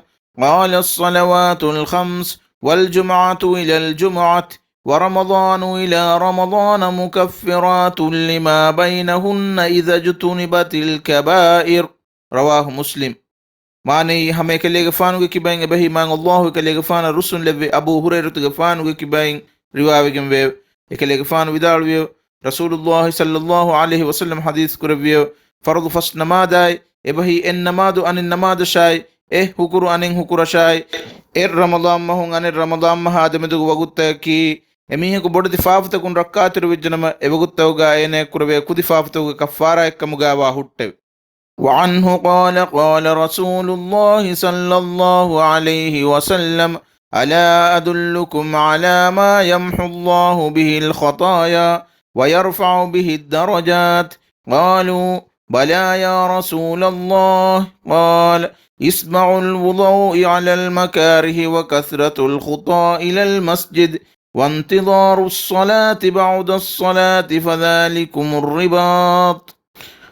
قال: الصلوات الخمس والجمعة إلى الجمعة ورمضان إلى رمضان مكفرات لما بينهن إذا اجتنبت الكبائر. رواه مسلم. މާނައީ، ހަމަ އެކަލޭގެފާނުގެ ކިބައިން އެބަހީ މާތް ﷲ އެކަލޭގެފާނަށް ރުއްސުން ލެއްވި އަބޫ ހުރައިރަތުގެފާނުގެ ކިބައިން ރިވާވެގެންވެއެވެ. އެކަލޭގެފާނު ވިދާޅުވިއެވެ. ރަސޫލުﷲ ޞައްލަﷲ ޢަލައިހި ވަސައްލަމަ ޙަދީޘް ކުރެއްވިއެވެ. ފަރުޟު ފަސް ނަމާދާއި އެބަހީ އެއް ނަމާދު އަނެއް ނަމާދަށާއި، އެއް ހުކުރު އަނެއް ހުކުރަށާއި، އެއް ރަމަޟާން މަހުން އަނެއް ރަމަޟާން މަހާ ދެމެދުގެ ވަގުތަކީ، އެމީހަކު ބޮޑެތި ފާފަތަކުން ރައްކާތެރިވެއްޖެނަމަ، އެވަގުތުތަކުގާ އޭނަޔަށް ކުރެވޭ ކުދި ފާފަތަކުގެ ކައްފާރާއެއްކަމުގާވާ ހުއްޓެވެ. وعنه قال: قال رسول الله صلى الله عليه وسلم: ألا أدلكم على ما يمحو الله به الخطايا ويرفع به الدرجات؟ قالوا: بلى يا رسول الله. قال: إسباغ الوضوء على المكاره وكثرة الخطى إلى المسجد وانتظار الصلاة بعد الصلاة فذلكم الرباط.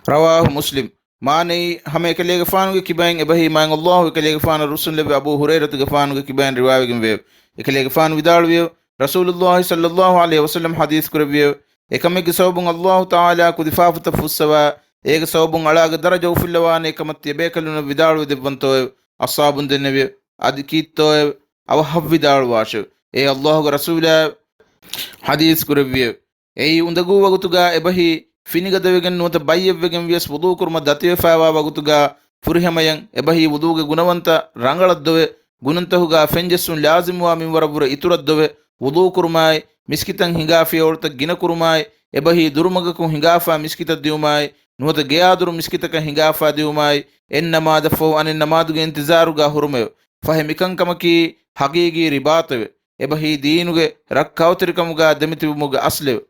رواه مسلم. މާނައީ، ހަމަ އެކަލޭގެފާނުގެ ކިބައިން އެބަހީ މާތް ﷲ އެކަލޭގެފާނަށް ރުއްސުން ލެއްވި އަބޫ ހުރައިރަތުގެފާނުގެ ކިބައިން ރިވާވެގެންވެއެވެ. އެކަލޭގެފާނު ވިދާޅުވިއެވެ. ރަސޫލުﷲ ޞައްލަﷲ ޢަލައިހި ވަސައްލަމަ ޙަދީޘް ކުރެއްވިއެވެ. އެކަމެއްގެ ސަބަބުން ﷲ ތަޢާލާ ކުދި ފާފަތައް ފުއްސަވާ، އޭގެ ސަބަބުން އަޅާގެ ދަރަޖަ އުފުއްލަވާނޭ ކަމަށް ތިޔަބޭކަލުންނަށް ވިދާޅުވެ ދެއްވަންތޯއެވެ؟ އަޞްޙާބުން ދެންނެވިއެވެ. އަދި ކީއްތޯއެވެ؟ އަވަހަށް ވިދާޅުވާށެވެ. އޭ ﷲގެ ރަސޫލާއެވެ! ޙަދީޘް ކުރެއްވިއެވެ. އެއީ އުނދަގޫ ވަގުތުގާ އެބަހީ ފިނިގަދަވެގެން ނުވަތަ ބައްޔެއްވެގެން ވިޔަސް ވުޟޫ ކުރުމަށް ދަތިވެފައިވާ ވަގުތުގާ ފުރިހަމަޔަށް އެބަހީ ވުޟޫގެ ގުނަވަންތަ ރަނގަޅަށް ދޮވެ ގުނަންތަހުގާ ފެންޖެއްސުން ލާޒިމުވާ މިންވަރަށްވުރެ އިތުރަށްދޮވެ، ވުޟޫ ކުރުމާއި، މިސްކިތަށް ހިނގާފިޔަ އޮޅުތައް ގިނަ ކުރުމާއި، އެބަހީ ދުރުމަގަކުން ހިނގާފާ މިސްކިތަށް ދިއުމާއި، ނުވަތަ ގެޔާދުރު މިސްކިތަކަށް ހިނގާފާ ދިއުމާއި، އެއް ނަމާދަށްފަހު އަނެއް ނަމާދުގެ އިންތިޒާރުގާ ހުރުމެވެ. ފަހެ މިކަންކަމަކީ ހަގީގީ ރިބާޠެވެ. އެބަހީ ދީނުގެ ރައްކާތެރިކަމުގާ ދެމިތިބުމުގެ އަސްލެވެ.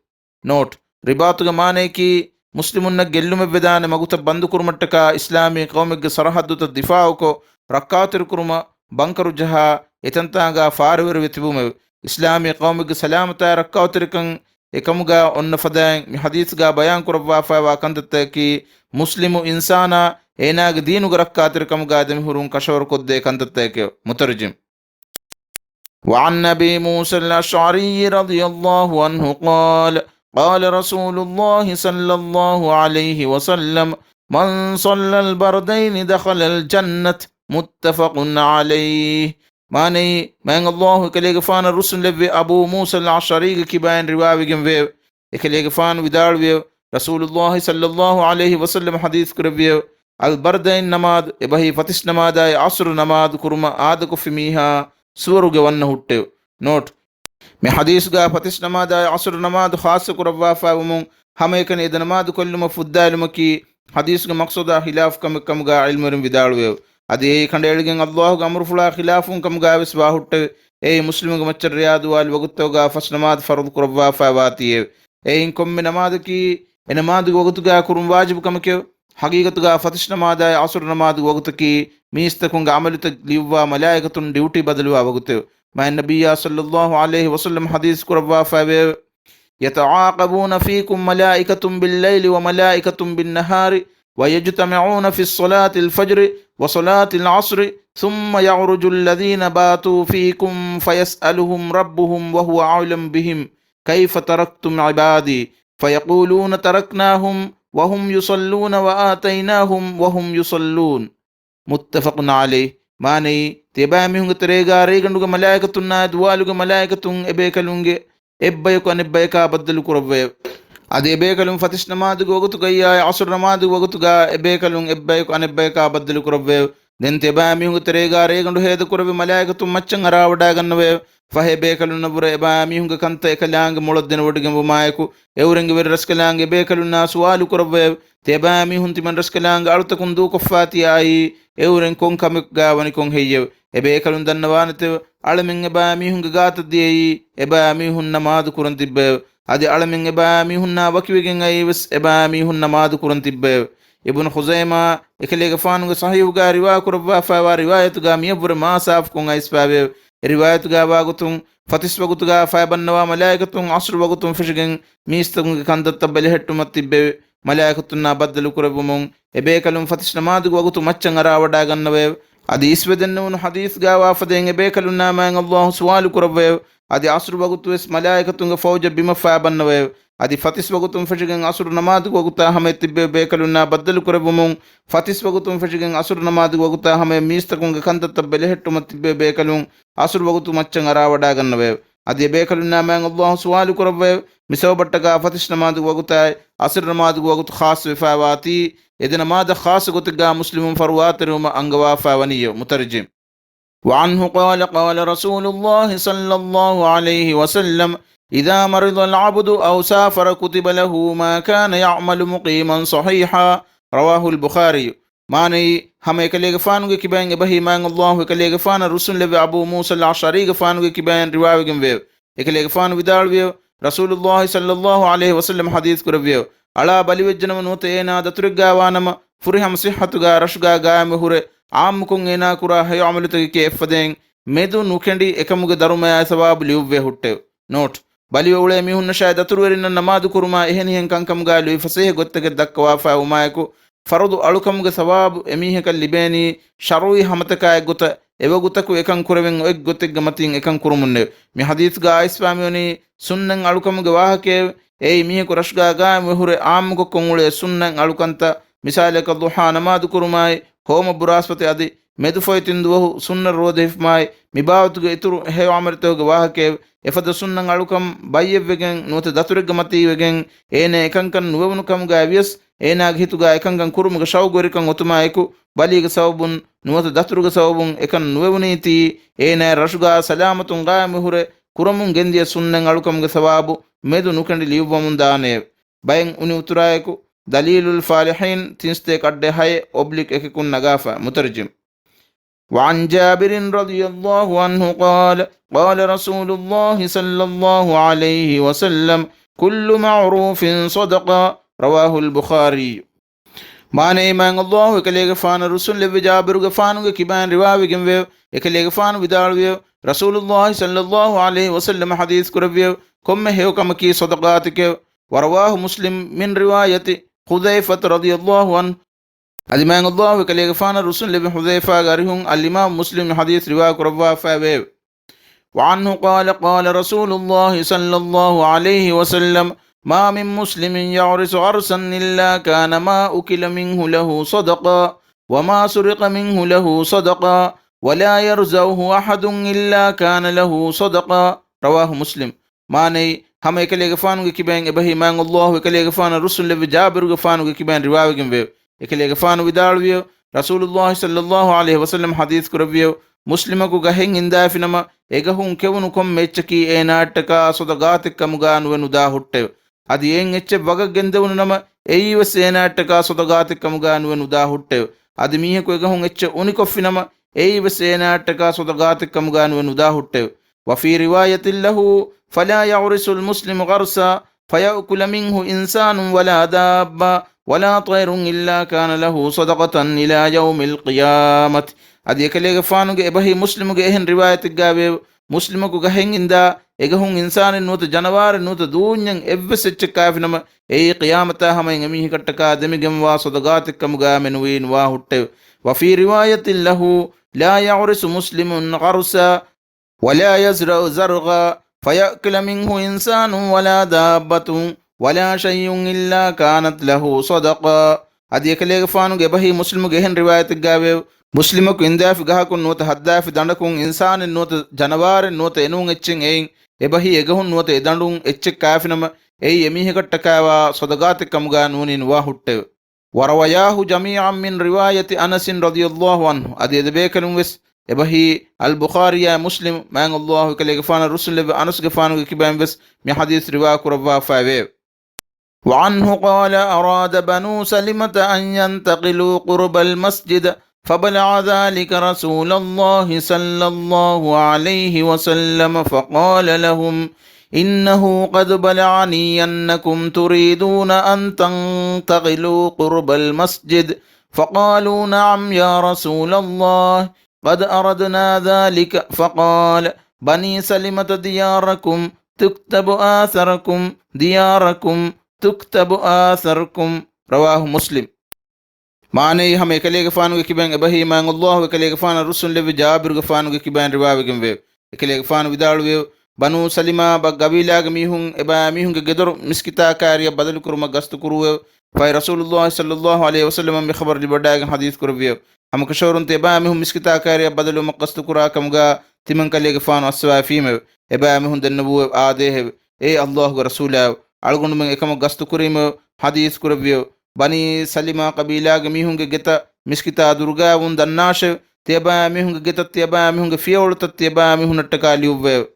ނޯޓް، ރިބާޠުގެ މާނަޔަކީ، މުސްލިމުންނަށް ގެއްލުމެއްވެދާނެ މަގުތައް ބަންދުކުރުމަށްޓަކާ އިސްލާމީ ޤައުމެއްގެ ސަރަހައްދުތައް ދިފާޢުކޮށް، ރައްކާތެރިކުރުމަށް ބަންކަރު ޖަހާ އެތަންތާނގާ ފާރުވެރިވެ ތިބުމެވެ. އިސްލާމީ ޤައުމެއްގެ ސަލާމަތާއި ރައްކާތެރިކަން އެކަމުގާ އޮންނަ ފަދައިން މި ޙަދީޘްގާ ބަޔާން ކުރައްވާފައިވާ ކަންތައްތަކަކީ، މުސްލިމު އިންސާނާ އޭނާގެ ދީނުގެ ރައްކާތެރިކަމުގާ ދެމިހުރުން ކަށަވަރުކޮށްދޭ ކަންތައްތަކެވެ. މުތަރްޖިމް. وعن أبي موسى الأشعري رضي الله عنه قال، قال رسول الله صلى الله عليه وسلم، من صلى البردين دخل الجنة، متفق عليه. މާނައީ، މާތް ﷲ އެކަލޭގެފާނަށް ރުއްސުންލެއްވި އަބޫ މޫސަ އަލް އަޝްޢަރީގެ ކިބައިން ރިވާވެގެންވެއެވެ. އެކަލޭގެފާނު ވިދާޅުވިއެވެ. ރަސޫލުﷲ ޞައްލަﷲ ޢަލައިހި ވަސައްލަމަ ޙަދީޘް ކުރެއްވިއެވެ. އަލް ބަރްދައިން ނަމާދު، އެބަހީ ފަތިސް ނަމާދާއި ޢަޞްރު ނަމާދު ކުރުމަށް އާދަކޮށްފި މީހާ ސުވަރުގެ ވަންނަ ހުއްޓެވެ. ނޯޓް، މި ޙަދީޘްގާ ފަތިސް ނަމާދާއި ޢަޞްރު ނަމާދު ޚާއްޞަ ކުރައްވާފާވުމުން، ހަމައެކަނި އެ ދެ ނަމާދު ކޮށްލުމަށް ފުއްދާލުމަކީ ޙަދީޘްގެ މަޤްޞަދާ ޚިލާފު ކަމެއް ކަމުގާ ޢިލްމުވެރިން ވިދާޅުވެއެވެ. އަދި އެއީ ކަނޑައެޅިގެން ﷲގެ އަމުރުފުޅާ ޚިލާފުން ކަމުގާވެސް ވާ ހުއްޓެވެ. އެއީ މުސްލިމުގެ މައްޗަށް ރެޔާ ދުވާލު ވަގުތުތަކުގާ ފަސް ނަމާދު ފަރުޟު ކުރައްވާފައިވާތީއެވެ. އެއިން ކޮންމެ ނަމާދަކީ އެ ނަމާދުގެ ވަގުތުގާ ކުރުން ވާޖިބު ކަމެކެވެ. ޙަޤީޤަތުގާ ފަތިސް ނަމާދާއި ޢަޞްރު ނަމާދުގެ ވަގުތަކީ މީސްތަކުންގެ ޢަމަލުތައް ލިޔުއްވާ މަލާއިކަތުން ޑިއުޓީ ބަދަލުވާ ވަގުތެވެ. މާތް ނަބިއްޔާ ޞައްލަﷲ ޢަލައިހި ވަސައްލަމަ ޙަދީޘް ކުރައްވާފައިވެއެވެ. يتعاقبون فيكم ملائكة بالليل وملائكة بالنهار ويجتمعون في صلاة الفجر وصلاة العصر ثم يعرج الذين باتوا فيكم فيسألهم ربهم وهو أعلم بهم كيف تركتم عبادي فيقولون تركناهم وهم يصلون وآتيناهم وهم يصلون. متفق عليه. މާނައީ، ތިޔަބައިމީހުންގެ ތެރޭގާ ރޭގަނޑުގެ މަލާއިކަތުންނާއި ދުވާލުގެ މަލާއިކަތުން އެބޭކަލުންގެ އެއްބަޔަކު އަނެއްބަޔަކާ ބައްދަލު ކުރައްވައެވެ. އަދި އެބޭކަލުން ފަތިސް ނަމާދުގެ ވަގުތުގައްޔާއި ޢަޞްރު ނަމާދުގެ ވަގުތުގާ އެބޭކަލުން އެއްބަޔަކު އަނެއްބަޔަކާ ބައްދަލު ކުރައްވައެވެ. ދެން ތިޔަބައިމީހުންގެ ތެރޭގާ ރޭގަނޑު ހޭދަކުރެއްވި މަލާއިކަތުން މައްޗަށް އަރާވަޑާގަންނަވައެވެ. ފަހެ އެބޭކަލުންނަށްވުރެ އެބައިމީހުންގެ ކަންތައް އެކަލާނގެ މޮޅަށް ދެނެވޮޑިގެންވުމާއެކު، އެއުރެންގެ ވެރިރަސްކަލާނގެ އެބޭކަލުންނާ ސުވާލު ކުރައްވައެވެ. ތިޔަބައިމީހުން ތިމަންރަސްކަލާނގެ އަޅުތަކުން ދޫކޮށްފާތީ އާއީ، އެއުރެން ކޮން ކަމެއްގާ ވަނިކޮން ހެއްޔެވެ؟ އެބޭކަލުން ދަންނަވާނެތެވެ. އަޅަމެން އެބައިމީހުންގެ ގާތަށް ދިޔައީ، އެބައިމީހުން ނަމާދު ކުރަން ތިއްބައެވެ. އަދި އަޅަމެން އެބައިމީހުންނާ ވަކިވެގެން އައީވެސް އެބައިމީހުން ނަމާދު ކުރަން ތިއްބައެވެ. އިބްނު ޚުޒައިމާ އެކަލޭގެފާނުގެ ޞަޙީޙުގާ ރިވާ ކުރައްވާފައިވާ ރިވާޔަތުގާ މިއަށްވުރެ މާ ސާފުކޮށް އައިސްފައިވެއެވެ. އެ ރިވާޔަތުގާ ވާގޮތުން، ފަތިސް ވަގުތުގާ ފަޔަބަންނަވާ މަލާއިކަތުން ޢަޞްރު ވަގުތުން ފެށިގެން މީސްތަކުންގެ ކަންތައްތައް ބެލެހެއްޓުމަށް ތިއްބެވެ. މަލާއިކަތުންނާ ބައްދަލު ކުރެއްވުމުން، އެބޭކަލުން ފަތިސް ނަމާދުގެ ވަގުތު މައްޗަށް އަރާވަޑާގަންނަވައެވެ. އަދި އިސްވެދެންނެވުނު ޙަދީޘްގާ ވާފަދައިން އެބޭކަލުންނާ މާތް ﷲ ސުވާލު ކުރައްވައެވެ. އަދި ޢަޞްރު ވަގުތުވެސް މަލާއިކަތުންގެ ފައުޖަށް ބިމަށް ފަޔަބަންނަވައެވެ. އަދި ފަތިސް ވަގުތުން ފެށިގެން ޢަޞްރު ނަމާދުގެ ވަގުތާ ހަމަޔަށް ތިއްބެވި ބޭކަލުންނާ ބައްދަލު ކުރެއްވުމުން، ފަތިސް ވަގުތުން ފެށިގެން ޢަޞްރު ނަމާދުގެ ވަގުތާ ހަމަޔަށް މީސްތަކުންގެ ކަންތައްތައް ބެލެހެއްޓުމަށް ތިއްބެވި ބޭކަލުން ޢަޞްރު ވަގުތު މައްޗަށް އަރާވަޑާގަންނަވައެވެ. އަދި އެބޭކަލުންނާ މާތް ﷲ ސުވާލު ކުރައްވައެވެ. މި ސަބަބަށްޓަކާ ފަތިސް ނަމާދުގެ ވަގުތާއި ޢަޞްރު ނަމާދުގެ ވަގުތު ޚާއްޞަވެފައިވާތީ، އެ ދެ ނަމާދަށް ޚާއްޞަ ގޮތެއްގާ މުސްލިމުން ފަރުވާތެރިވުމަށް އަންގަވާފައިވަނީއެވެ. މުތަރްޖިމް. وعنه قال، قال رسول الله صلى الله عليه وسلم، إذا مرض العبد أو سافر كتب له ما كان يعمل مقيما صحيحا. رواه البخاري. މާނައީ، ހަމަ އެކަލޭގެފާނުގެ ކިބައިން އެބަހީ މާތް ﷲ އެކަލޭގެފާނަށް ރުއްސުންލެއްވި އަބޫ މޫސަ އަލް އަޝްޢަރީގެފާނުގެ ކިބައިން ރިވާވެގެންވެއެވެ. އެކަލޭގެފާނު ވިދާޅުވިއެވެ. ރަސޫލުﷲ ޞައްލަﷲ ޢަލައިހި ވަސައްލަމަ ޙަދީޘް ކުރެއްވިއެވެ. އަޅާ ބަލިވެއްޖެނަމަ ނުވަތަ އޭނާ ދަތުރެއްގާވާނަމަ، ފުރިހަމަ ޞިއްޙަތުގާ ރަށުގާ ގާއިމްވެ ހުރެ ޢާއްމުކޮށް އޭނާ ކުރާ ހެޔޮ ޢަމަލުތަކެކޭ އެއްފަދައިން މެދު ނުކެނޑި އެކަމުގެ ދަރުމަޔާއި ސަވާބު ލިޔުއްވޭ ހުއްޓެވެ. ނޯޓް، ބަލިވެ އުޅޭ މީހުންނަށާއި ދަތުރުވެރިންނަށް ނަމާދު ކުރުމާ އެހެނިހެން ކަންކަމުގާ ލުއި ފަސޭހަ ގޮތްތަކެއް ދައްކަވާފައި ވުމާއެކު، ފަރުޟު އަޅުކަމުގެ ސަވާބު އެމީހަކަށް ލިބޭނީ ޝަރުޢީ ހަމަތަކާއެއްގޮތަށް އެވަގުތަކު އެކަން ކުރެވެން އޮތް ގޮތެއްގެ މަތިން އެކަން ކުރުމުންނެވެ. މި ޙަދީޘްގާ އައިސްފާ މިވަނީ ސުންނަތް އަޅުކަމުގެ ވާހަކައެވެ. އެއީ މީހަކު ރަށުގާ ގާއިމްވެ ހުރެ ޢާއްމުކޮށް ކޮށް އުޅޭ ސުންނަތް އަޅުކަންތައް، މިސާލަކަށް ޟުޙާ ނަމާދު ކުރުމާއި، ހޯމަ ބުރާސްފަތި އަދި މެދުފޮތް ތިން ދުވަހު ސުންނަ ރޯދަ ހިފުމާއި، މިބާވަތުގެ އިތުރު ހެޔޮ ޢަމަލުތަކުގެ ވާހަކައެވެ. އެފަދަ ސުންނަތް އަޅުކަން ބައްޔެއްވެގެން ނުވަތަ ދަތުރެއްގެ މަތީވެގެން އޭނަ އެކަންކަން ނުވެވުނު ކަމުގައި ވިޔަސް، އޭނާގެ ހިތުގާ އެކަންކަން ކުރުމުގެ ޝައުގުވެރިކަން އޮތުމާއެކު، ބަލީގެ ސަބަބުން ނުވަތަ ދަތުރުގެ ސަބަބުން އެކަން ނުވެވުނީތީ، އޭނާއަށް ރަށުގާ ސަލާމަތުން ގާއިމުވެ ހުރެ ކުރަމުން ގެންދިޔަ ސުންނަތް އަޅުކަމުގެ ސަވާބު މެދު ނުކެނޑި ލިޔުއްވަމުން ދާނެއެވެ. ބައެއް އުނި އުތުރާއެކު، ދަލީލުލް ފާލިޙީން، ތިން ސަތޭކަ އަށްޑެއް ހައެއް އޮބްލިކް އެކަކުން ނަގާފަ. މުތަރްޖިމް. وعن جابر رضي الله عنه قال، قال رسول الله صلى الله عليه وسلم، كل معروف صدقة، رواه البخاري. މާނައީ، މާތް ﷲ އެކަލޭގެފާނަށް ރުއްސުންލެއްވި ޖާބިރުގެފާނުގެ ކިބައިން ރިވާވެގެންވެއެވެ. އެކަލޭގެފާނު ވިދާޅުވިއެވެ. ރަސޫލުﷲ ޞައްލަﷲ ޢަލައިހި ވަސައްލަމަ ޙަދީޘް ކުރެއްވިއެވެ. ކޮންމެ ހެޔޮ ކަމަކީ ޞަދަޤާތެކެވެ. ورواه مسلم من رواية حذيفة رضي الله عنه. އަދި މާތް ﷲ އެކަލޭގެފާނަށް ރުއްސުންލެއްވި ޙުޛައިފާގެ އަރިހުން އަލްއިމާމް މުސްލިމް ޙަދީޘް ރިވާ ކުރައްވާފައެވެ. وعنه قال، قال رسول الله صلى الله عليه وسلم، ما من مسلم يغرس غرسا إلا كان ما أكل منه له صدقة، وما سرق منه له صدقة، ولا يرزعه أحد إلا كان له صدقة. رواه مسلم. މާނައީ، ހަމަ އެކަލޭގެފާނުގެ ކިބައިން އެބަހީ މާތް ﷲ އެކަލޭގެފާނަށް ރުއްސުންލެއްވި ޖާބިރުގެފާނުގެ ކިބައިން ރިވާވެގެންވެއެވެ. އެކަލޭގެފާނު ވިދާޅުވިއެވެ. ރަސޫލުﷲ ޞައްލަﷲ ޢަލައިހި ވަސައްލަމަ ޙަދީޘް ކުރެއްވިއެވެ. މުސްލިމަކު ގަހެއް އިންދާފިނަމަ، އެގަހުން ކެވުނު ކޮންމެ އެއްޗަކީ އޭނާއަށްޓަކާ ޞަދަޤާތެއްކަމުގާ ނުވެ ނުދާ ހުއްޓެވެ. އަދި އެއިން އެއްޗެއް ވަގަށް ގެންދެވުނު ނަމަ، އެއީވެސް އޭނާއަށްޓަކާ ޞަދަޤާތެއްކަމުގާ ނުވެ ނުދާ ހުއްޓެވެ. އަދި މީހަކު އެގަހުން އެއްޗެއް އުނިކޮށްފިނަމަ، އެއީވެސް އޭނާއަށްޓަކާ ޞަދަޤާތެއްކަމުގާ ނުވެ ނުދާ ހުއްޓެވެ. وفي رواية له، فلا يغرس المسلم غرسا فيأكل منه إنسان ولا دابة ولا طير إلا كان له صدقة إلى يوم القيامة. އަދި އެކަލޭގެފާނުގެ އެބަހީ މުސްލިމުގެ އެހެން ރިވާޔަތެއްގާވެއެވެ. މުސްލިމަކު ގަހެއް އިންދާ، އެގަހުން އިންސާނެއް ނުވަތަ ޖަނަވާރެއް ނުވަތަ ދޫންޏެއް އެއްވެސް އެއްޗެއް ކާފިނަމަ، އެއީ ޤިޔާމަތާ ހަމައިން އެމީހަކަށްޓަކާ ދެމިގެންވާ ޞަދަޤާތެއްކަމުގާ މެނުވީ ނުވާ ހުއްޓެވެ. وفي رواية له، لا يغرس مسلم غرسا ولا يزرع زرعا فيأكل منه إنسان ولا دابة ولا شيء إلا كانت له صدقة. އަދި އެކަލޭގެފާނުގެ އެބަހީ މުސްލިމުގެ އެހެން ރިވާޔަތެއްގާވެއެވެ. މުސްލިމަކު އިންދާފި ގަހަކުން ނުވަތަ ހައްދާފި ދަނޑަކުން އިންސާނެއް ނުވަތަ ޖަނަވާރެއް ނުވަތަ އެނޫން އެއްޗެއް އެއިން އެބަހީ އެގަހުން ނުވަތަ އެދަނޑުން އެއްޗެއް ކާފިނަމަ، އެއީ އެމީހަކަށްޓަކާވާ ޞަދަޤާތެއްކަމުގާ ނޫނީ ނުވާ ހުއްޓެވެ. وروياه جميعا من رواية أنس رضي الله عنه. އަދި އެ ދެބޭކަލުން ވެސް އެބަހީ އަލްބުޚާރީއާ މުސްލިމް، މާތް ﷲ އެކަލޭގެފާނަށް ރުއްސުންލެއްވި އަނަސްގެފާނުގެ ކިބައިން ވެސް މި ޙަދީޘް ރިވާ ކުރައްވާފައެވެ. وعنه قال، أراد بنو سلمة أن ينتقلوا قرب المسجد، فبلغ ذلك رسول الله صلى الله عليه وسلم فقال لهم، إنه قد بلغني أنكم تريدون أن تنتقلوا قرب المسجد، فقالوا، نعم يا رسول الله، قد أردنا ذلك، فقال، بني سلمة دياركم تكتب آثاركم، دياركم تكتب آثاركم. رواه مسلم. މާނައީ، ހަމަ އެކަލޭގެފާނުގެ ކިބައިން އެބަހީ މާތް ﷲ އެކަލޭގެފާނަށް ރުއްސުންލެއްވި ޖާބިރުގެފާނުގެ ކިބައިން ރިވާވެގެންވެއެވެ. އެކަލޭގެފާނު ވިދާޅުވިއެވެ. ބަނޫ ސަލިމާ ބަ ގަބީލާގެ މީހުން އެބައިމީހުންގެ ގެދޮރު މިސްކިތާ ކާރިއަށް ބަދަލުކުރުމަށް ގަސްތުކުރޫއެވެ. ފަހެ ރަސޫލުﷲ ޞައްލަﷲ ޢަލައިހި ވަސައްލަމަ މި ޚަބަރު ލިބިވަޑައިގެން ޙަދީޘް ކުރެއްވިއެވެ. ހަމަކަށަވަރުން ތިޔަބައިމީހުން މިސްކިތާ ކާރިއަށް ބަދަލުވުމަށް ގަސްތުކުރާ ކަމުގާ ތިމަން ކަލޭގެފާނު އައްސަވައިފީމެވެ. އެބައިމީހުން ދެންނެވޫއެވެ. އާދޭހެވެ. އޭ ﷲގެ ރަސޫލާއެވެ. އަޅުގަނޑުމެން އެކަމަށް ގަސްތުކުރީމެވެ. ޙަދީޘް ކުރެއްވިއެވެ. ބަނީ ސަލިމާ ޤަބީލާގެ މީހުންގެ ގެތައް މިސްކިތާ ދުރުގާވުން ދަންނާށެވެ. ތިޔަބައިމީހުންގެ ގެތައް ތިޔަބައިމީހުންގެ ފިޔަވަޅުތައް ތިޔަބައިމީހުންނަށްޓަކާ ލިޔުއްވައެވެ.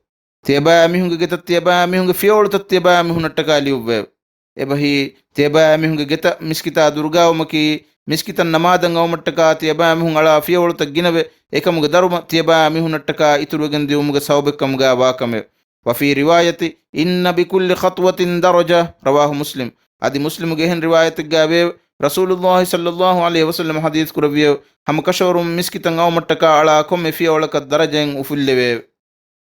ތިޔަބައިމީހުންގެ ގެތައް ތިޔަބައިމީހުންގެ ފިޔަވަޅުތައް ތިޔަބައިމީހުންނަށްޓަކާ ލިޔުއްވައެވެ. އެބަހީ، ތިޔަބައިމީހުންގެ ގެތައް މިސްކިތާ ދުރުގާވުމަކީ، މިސްކިތަށް ނަމާދަށް އައުމަށްޓަކާ ތިޔަބައިމީހުން އަޅާ ފިޔަވަޅުތައް ގިނަވެ، އެކަމުގެ ދަރުމަ ތިޔަބައިމީހުންނަށްޓަކާ އިތުރުވެގެން ދިއުމުގެ ސަބަބެއްކަމުގާ ވާކަމެވެ. وفي رواية، إن بكل خطوة درجة، رواه مسلم. އަދި މުސްލިމުގެ އެހެން ރިވާޔަތެއްގާވެއެވެ. ރަސޫލުﷲ ޞައްލަﷲ ޢަލައިހި ވަސައްލަމަ ޙަދީޘް ކުރެއްވިއެވެ. ހަމަކަށަވަރުން މިސްކިތަށް އައުމަށްޓަކާ އަޅާ ކޮންމެ ފިޔަވަޅަކަށް ދަރަޖައެއް އުފުއްލެވެއެވެ.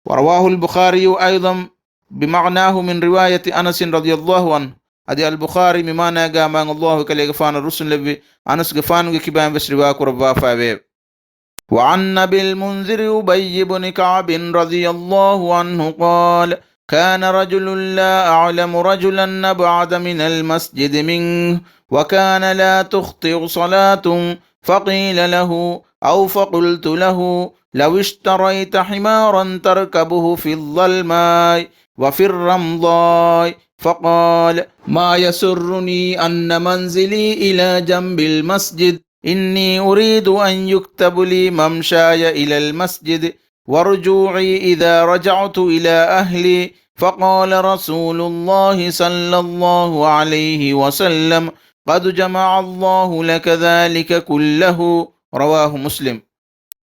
ورواه البخاري أيضا بمعناه من رواية أنس رضي الله عنه. އަދި އަލްބުޚާރީ މި މާނާގާ މާތް ﷲ އެކަލޭގެފާނަށް ރުއްސުންލެއްވި އަނަސްގެފާނުގެ ކިބައިން ވެސް ރިވާ ކުރައްވާފައެވެ. وعن أبي المنذر أبي بن كعب رضي الله عنه قال، كان رجل لا أعلم رجلا أبعد من المسجد منه، وكان لا تخطئ صلاة، فقيل له، أو فقلت له، لو اشتريت حمارا تركبه في الظلماء وفي الرمضاء فقال: ما يسرني أن منزلي إلى جنب المسجد، إني أريد أن يكتب لي ممشاي إلى المسجد ورجوعي إذا رجعت إلى أهلي. فقال رسول الله صلى الله عليه وسلم: قد جمع الله لك ذلك كله. رواه مسلم.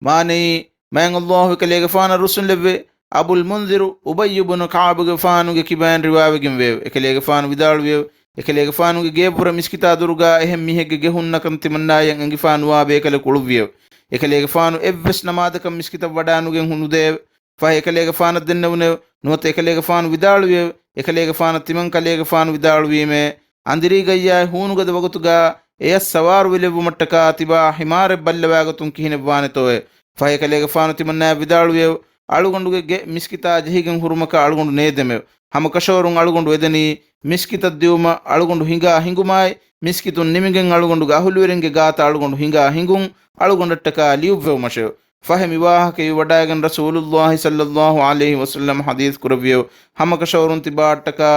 މާނައީ، މާތް ﷲ އެކަލޭގެފާނަށް ރުއްސުންލެއްވި އަބުލް މުންޛިރު އުބައްޔު ބުނު ކަޢުބުގެފާނުގެ ކިބައިން ރިވާވެގެން ވެއެވެ. އެކަލޭގެފާނު ވިދާޅުވިއެވެ. އެކަލޭގެފާނުގެ ގޭބުރަށް މިސްކިތާ ދުރުގާ އެހެން މީހެއްގެ ގެ ހުންނަކަން ތިމަންނާޔަށް އެނގިފާ ނުވާ ބޭކަލަކު އުޅުއްވިއެވެ. އެކަލޭގެފާނު އެއްވެސް ނަމާދަކަށް މިސްކިތަށް ވަޑާނުގެން ނުދެއެވެ. ފަހެ އެކަލޭގެފާނަށް ދެންނެވުނެވެ. ނުވަތަ އެކަލޭގެފާނު ވިދާޅުވިއެވެ. އެކަލޭގެފާނަށް ތިމަން ކަލޭގެފާނު ވިދާޅުވީމޭ، އަނދިރީގައްޔާއި ހޫނުގަދަ ވަގުތުގާ އެޔަށް ސަވާރުވެލެއްވުމަށްޓަކާ ތިބާ ހިމާރެއް ބައްލަވާގަތުން ކިހިނެއްވާނެތޯއޭ؟ ފަހެ އެކަލޭގެފާނު ތިމަންނާޔަށް ވިދާޅުވިއެވެ. އަޅުގަނޑުގެ ގެ މިސްކިތާ ޖެހިގެން ހުރުމަކަށް އަޅުގަނޑު ނޭދެމެވެ. ހަމަކަށަވަރުން އަޅުގަނޑު އެދެނީ މިސްކިތަށް ދިއުމަށް އަޅުގަނޑު ހިނގާ ހިނގުމާއި، މިސްކިތުން ނިމިގެން އަޅުގަނޑުގެ އަހުލުވެރިންގެ ގާތަށް އަޅުގަނޑު ހިނގާ ހިނގުން އަޅުގަނޑަށްޓަކާ ލިޔުއްވެވުމަށެވެ. ފަހެ މި ވާހަކަ އިވިވަޑާގެން ރަސޫލުﷲ ޞައްލަﷲ ޢަލައިހި ވަސައްލަމަ ޙަދީޘް ކުރެއްވިއެވެ. ހަމަކަށަވަރުން ތިބާއަށްޓަކާ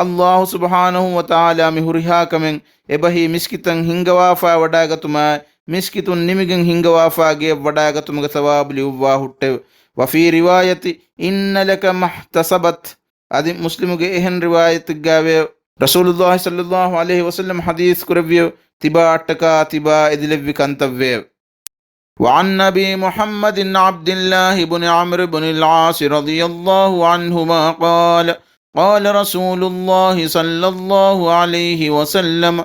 ﷲ ސުބްޙާނަހޫ ވަތަޢާލާ މި ހުރިހާ ކަމެއް އެބަހީ މިސްކިތަށް ހިންގަވާފާ ވަޑާގަތުމާއި، މިސްކިތުން ނިމިގެން ހިންގަވާފާ ގެޔަށް ވަޑާގަތުމުގެ ޘަވާބު ލިޔުއްވާ ހުއްޓެވެ. وفي رواية إن لك ما احتسبت. އަދި މުސްލިމުގެ އެހެން ރިވާޔަތެއްގައިވެއެވެ. ރަސޫލުﷲ ޞައްލަﷲ ޢަލައިހި ވަސައްލަމަ ޙަދީޘް ކުރެއްވިއެވެ. ތިބާއަށްޓަކާ ތިބާ އެދިލެއްވި ކަންތައްވެއެވެ. وعن أبي محمد عبد الله بن عمرو بن العاص رضي الله عنهما قال: قال رسول الله صلى الله عليه وسلم: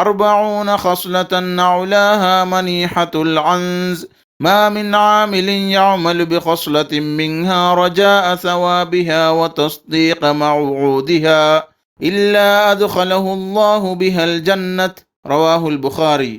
أربعون خصلة أعلاها منيحة العنز، ما من عامل يعمل بخصلة منها رجاء ثوابها وتصديق موعودها إلا أدخله الله بها الجنة. رواه البخاري.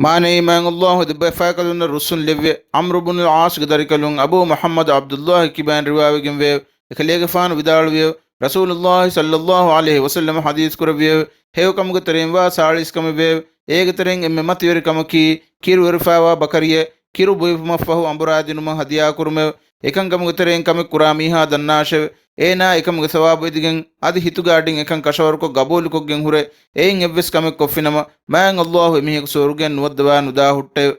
މާނައީ، މާތް ﷲ ދެބަފާކަލުންނަށް ރުއްސުންލެއްވި ޢަމްރު ބުނުލް ޢާޞްގެ ދަރިކަލުން އަބޫ މުޙައްމަދު ޢަބްދުﷲގެ ކިބައިން ރިވާވެގެންވެއެވެ. އެކަލޭގެފާނު ވިދާޅުވިއެވެ. ރަސޫލުﷲ ޞައްލަﷲ ޢަލައިހި ވަސައްލަމަ ޙަދީޘް ކުރެއްވިއެވެ. ހެޔޮކަމުގެ ތެރެއިންވާ ސާޅީސް ކަމެއްވެއެވެ. އޭގެ ތެރެއިން އެންމެ މަތިވެރި ކަމަކީ، ކިރުވެރިފައިވާ ބަކަރިއެއް ކިރު ބުއިފުމަށްފަހު އަނބުރާ ދިނުމަށް ހަދިޔާކުރުމެވެ. އެކަންކަމުގެ ތެރެއިން ކަމެއް ކުރާ މީހާ ދަންނާށެވެ. އޭނާ އެކަމުގެ ސަވާބު އެދިގެން އަދި ހިތުގެ އަޑިން އެކަން ކަށަވަރުކޮށް ގަބޫލުކޮށްގެން ހުރެ، އެއިން އެއްވެސް ކަމެއް ކޮށްފިނަމަ، މާތް ﷲ އެމީހަކު ސުވަރުގެއަށް ނުވައްދަވާ ނުދާ ހުއްޓެވެ.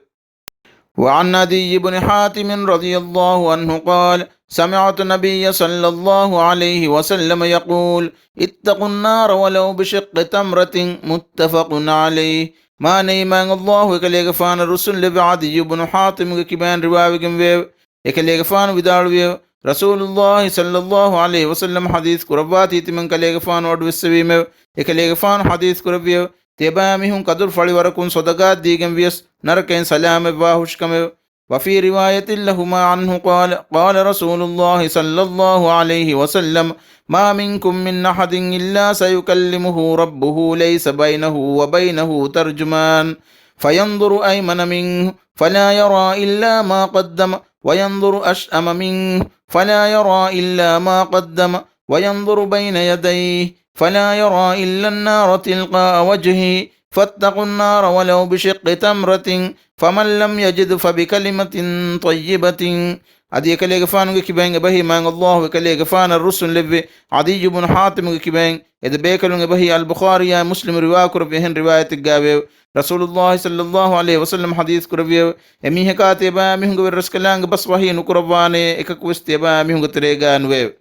وعن عدي بن حاتم رضي الله عنه قال: سمعت النبي صلى الله عليه وسلم يقول: اتقوا النار ولو بشق تمرة. متفق عليه. މާނައީ، މާތް ﷲ އެކަލޭގެފާނަށް ރުއްސުންލެއްވި ޢަދިއްޔު ބުނު ޙާތިމުގެ ކިބައިން ރިވާވެގެންވެއެވެ. އެކަލޭގެފާނު ވިދާޅުވިއެވެ. ރަސޫލުﷲ ޞައްލަﷲ ޢަލައިހި ވަސައްލަމަ ޙަދީޘް ކުރައްވާތީ ތިމަން ކަލޭގެފާނު އަޑުއެއްސެވީމެވެ. އެކަލޭގެފާނު ޙަދީޘް ކުރެއްވިއެވެ. ތިޔަބައިމީހުން ކަދުރު ފަޅިވަރަކުން ޞަދަޤާތް ދީގެން ވިޔަސް ނަރަކައިން ސަލާމަތްވާ ހުށިކަމެވެ. وفي رواية لهما عنه قال: قال رسول الله صلى الله عليه وسلم: ما منكم من أحد إلا سيكلمه ربه ليس بينه وبينه ترجمان، فينظر أيمن منه فلا يرى إلا ما قدم، وينظر أشأم منه فلا يرى إلا ما قدم، وينظر بين يديه فلا يرى إلا النار تلقاء وجهه، فاتقوا النار ولو بشق تمرة، فمن لم يجد فبكلمة طيبة. އަދި އެކަލޭގެފާނުގެ ކިބައިން އެބަހީ މާތް ﷲ އެކަލޭގެފާނަށް ރުއްސުންލެއްވި ޢަދިއްޔު ބުނު ޙާތިމުގެ ކިބައިން އެ ދެބޭކަލުން އެބަހީ އަލްބުޚާރީއާއި މުސްލިމު ރިވާކުރެއްވި އެހެން ރިވާޔަތެއްގައިވެއެވެ. ރަސޫލުﷲ ޞައްލަﷲ ޢަލައިހި ވަސައްލަމަ ޙަދީޘް ކުރެއްވިއެވެ. އެމީހަކާ ތިޔަބައިމީހުންގެ ވެރިރަސްކަލާނގެ ބަސް ވަޙީ ނުކުރައްވާނޭ، އެކަކުވެސް ތިޔަބައިމީހުންގެ ތެރޭގައި ނުވެއެވެ.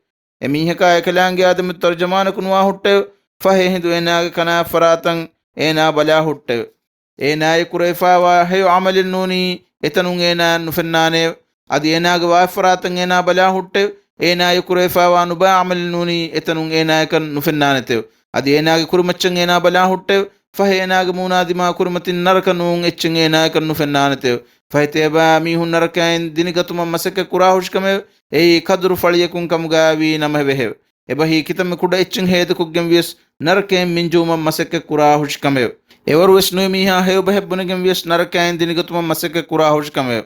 އެމީހަކާ އެކަލާނގެއާ ދެމެދު ތަރުޖަމާނަކު ނުވާ ހުއްޓެވެ. ފަހެ އެހިނދު އޭނާގެ ކަނާތްފަރާތަށް އޭނާ ބަލާ ހުއްޓެވެ. އޭނާއަށް ކުރެވިފައިވާ ހެޔޮ ޢަމަލެއް ނޫނީ އެތަނުން އޭނާއަށް ނުފެންނާނެއެވެ. އަދި އޭނާގެ ވާތްފަރާތަށް އޭނާ ބަލާ ހުއްޓެވެ. އޭނާއަށް ކުރެވިފައިވާ ނުބައި ޢަމަލެއް ނޫނީ އެތަނުން އޭނާޔަކަށް ނުފެންނާނެތެވެ. އަދި އޭނާގެ ކުރިމައްޗަށް އޭނާ ބަލާ ހުއްޓެވެ. ފަހެ އޭނާގެ މޫނާ ދިމާ ކުރިމަތިން ނަރަކަ ނޫން އެއްޗެއް އޭނާޔަކަށް ނުފެންނާނެތެވެ. ފަހެ ތިޔަބައިމީހުން ނަރަކައިން ދިނިގަތުމަށް މަސައްކަތް ކުރާ ހުށިކަމެވެ. އެއީ ކަދުރު ފަޅިއަކުން ކަމުގައިވީ ނަމަވެހެވެ. އެބަހީ ކިތަންމެ ކުޑަ އެއްޗެއް ހޭދަކޮށްގެން ވިޔަސް ނަރަކައިން މިންޖުވުމަށް މަސައްކަތް ކުރާ ހުށިކަމެވެ. އެވަރުވެސް ނުވެ މީހާ ހެޔޮ ބަހެއް ބުނެގެން ވިޔަސް ނަރަކައިން ދިނިގަތުމަށް މަސައްކަތް ކުރާ ހުށިކަމެވެ.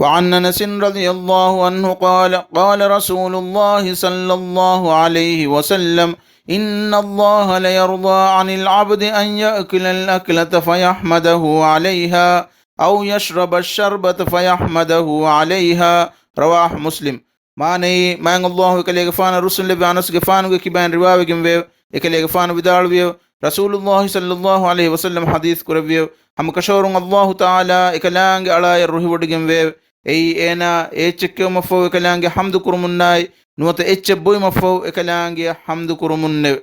وعن أنس رضي الله عنه قال: قال رسول الله صلى الله عليه وسلم: إن الله ليرضى عن العبد أن يأكل الأكلة فيحمده عليها، أو يشرب الشربة فيحمده عليها. رواه مسلم. މާނައީ، މާތް ﷲ އެކަލޭގެފާނަށް ރުއްސުންލެއްވި އަނަސްގެފާނުގެ ކިބައިން ރިވާވެގެންވެއެވެ. އެކަލޭގެފާނު ވިދާޅުވިއެވެ. ރަސޫލުﷲ ޞައްލަﷲ ޢަލައިހި ވަސައްލަމަ ޙަދީޘް ކުރެއްވިއެވެ. ހަމަކަށަވަރުން ﷲ ތަޢާލާ އެކަލާނގެ އަޅާއަށް ރުހިވޮޑިގެންވެއެވެ. އެއީ އޭނާ އެއްޗެއް ކެއުމަށްފަހު އެކަލާނގެ ޙަމްދު ކުރުމުންނާއި، ނުވަތަ އެއްޗެއް ބުއިމަށްފަހު އެކަލާނގެ ޙަމްދު ކުރުމުންނެވެ.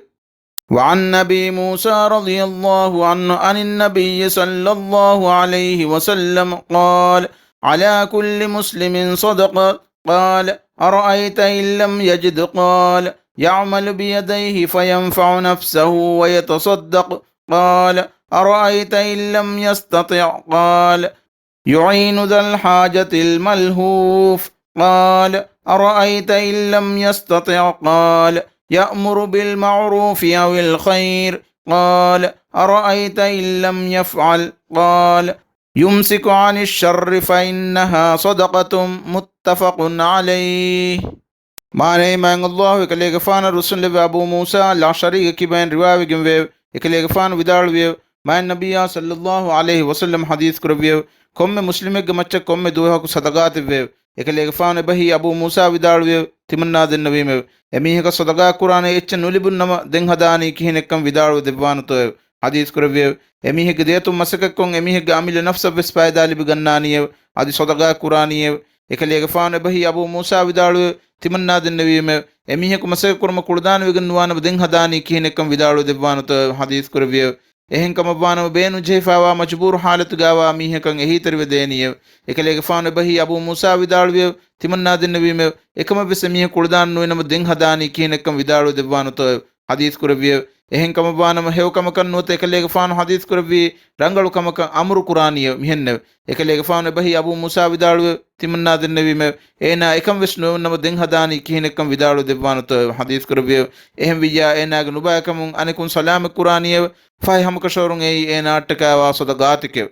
وعن أبي موسى رضي الله عنه عن النبي صلى الله عليه وسلم قال: على كل مسلم صدقة. قال: أرأيت إن لم يجد؟ قال: يعمل بيديه فينفع نفسه ويتصدق. قال: أرأيت إن لم يستطع؟ قال: يعين ذا الحاجة الملهوف. قال: أرأيت إن لم يستطع؟ قال: يأمر بالمعروف أو الخير. قال: أرأيت إن لم يفعل؟ قال: يمسك عن الشر فإنها صدقة. متفق عليه. މާނައީ، މާތް ﷲ އެކަލޭގެފާނަށް ރުއްސުންލެއްވި އަބޫ މޫސާ ލައްޝަރީގެ ކިބައިން ރިވާވެގެންވެއެވެ. އެކަލޭގެފާނު ވިދާޅުވިއެވެ. މާތް ނަބިއްޔާ ޞައްލަﷲ ޢަލައިހި ވަސައްލަމަ ޙަދީޘް ކުރެއްވިއެވެ. ކޮންމެ މުސްލިމެއްގެ މައްޗަށް ކޮންމެ ދުވަހަކު ޞަދަޤާތެއްވެއެވެ. އެކަލޭގެފާނު އެބަހީ އަބޫ މޫސާ ވިދާޅުވިއެވެ. ތިމަންނާ ދެންނެވީމެވެ. އެމީހަކަށް ޞަދަޤާ ކުރާނެ އެއްޗެއް ނުލިބުން ނަމަ ދެން ހަދާނީ ކިހިނެއްކަން ވިދާޅުވެ ދެއްވާނުތޯއެވެ. ޙަދީޘް ކުރެއްވިއެވެ. އެމީހެއްގެ ދެއަތުން މަސައްކަތްކޮށް އެމީހެއްގެ އަމިއްލަ ނަފްސަށްވެސް ފައިދާ ލިބިގަންނާނީއެވެ. އަދި ޞަދަޤާ ކުރާނީއެވެ. އެކަލޭގެފާނު އެބަހީ އަބޫ މޫސާ ވިދާޅުވެ، ތިމަންނާ ދެންނެވީމެވެ. އެމީހަކު މަސައްކަތްކުރުމަށް ކުޅަދާނަވެގެން ނުވާނަމަ ދެން ހަދާނީ ކިހިނެއްކަން ވިދާޅުވެ ދެއްވާނުތޯއެވެ. ޙަދީޘް ކުރެއްވިއެވެ. އެހެންކަމަށްވާނަމަ ބޭނުންޖެހިފައިވާ މަޖުބޫރު ޙާލަތުގައިވާ މީހަކަށް އެހީތެރިވެ ދޭނީއެވެ. އެކަލޭގެފާނު އެބަހީ އަބޫ މޫސާ ވިދާޅުވިއެވެ. ތިމަންނާ ދެންނެވީމެވެ. އެކަމަށްވެސް އެމީހަކު ކުޅަދާނަން ނުވިނަމަ ދެން ހަދާނީ ކިހިނެއްކަން ވިދާޅުވެ ދެއްވާނުތޯއެވެ. ޙަދީޘް ކުރެއްވިއެވެ. އެހެންކަމަށްވާނަމަ ހެޔޮކަމަކަށް ނުވަތަ އެކަލޭގެފާނު ޙަދީޘް ކުރެއްވީ ރަނގަޅު ކަމަކަށް އަމުރު ކުރާނީއެވެ. މިހެންނެވެ. އެކަލޭގެފާނު އެބަހީ އަބޫ މޫސާ ވިދާޅުވެ، ތިމަންނާ ދެންނެވީމެވެ. އޭނާ އެކަން ވެސް ނުވެވުނަމަ ދެން ހަދާނީ ކިހިނެއްކަން ވިދާޅުވެ ދެއްވާނުތޯއެވެ. ޙަދީޘް ކުރެއްވިއެވެ. އެހެންވިއްޔާ އޭނާގެ ނުބައިކަމުން އަނެކުން ސަލާމަތް ކުރާނީއެވެ. ފަހެ ހަމަކަށަވަރުން އެއީ އޭނާއަށްޓަކައިވާ ޞަދަޤާތެކެވެ.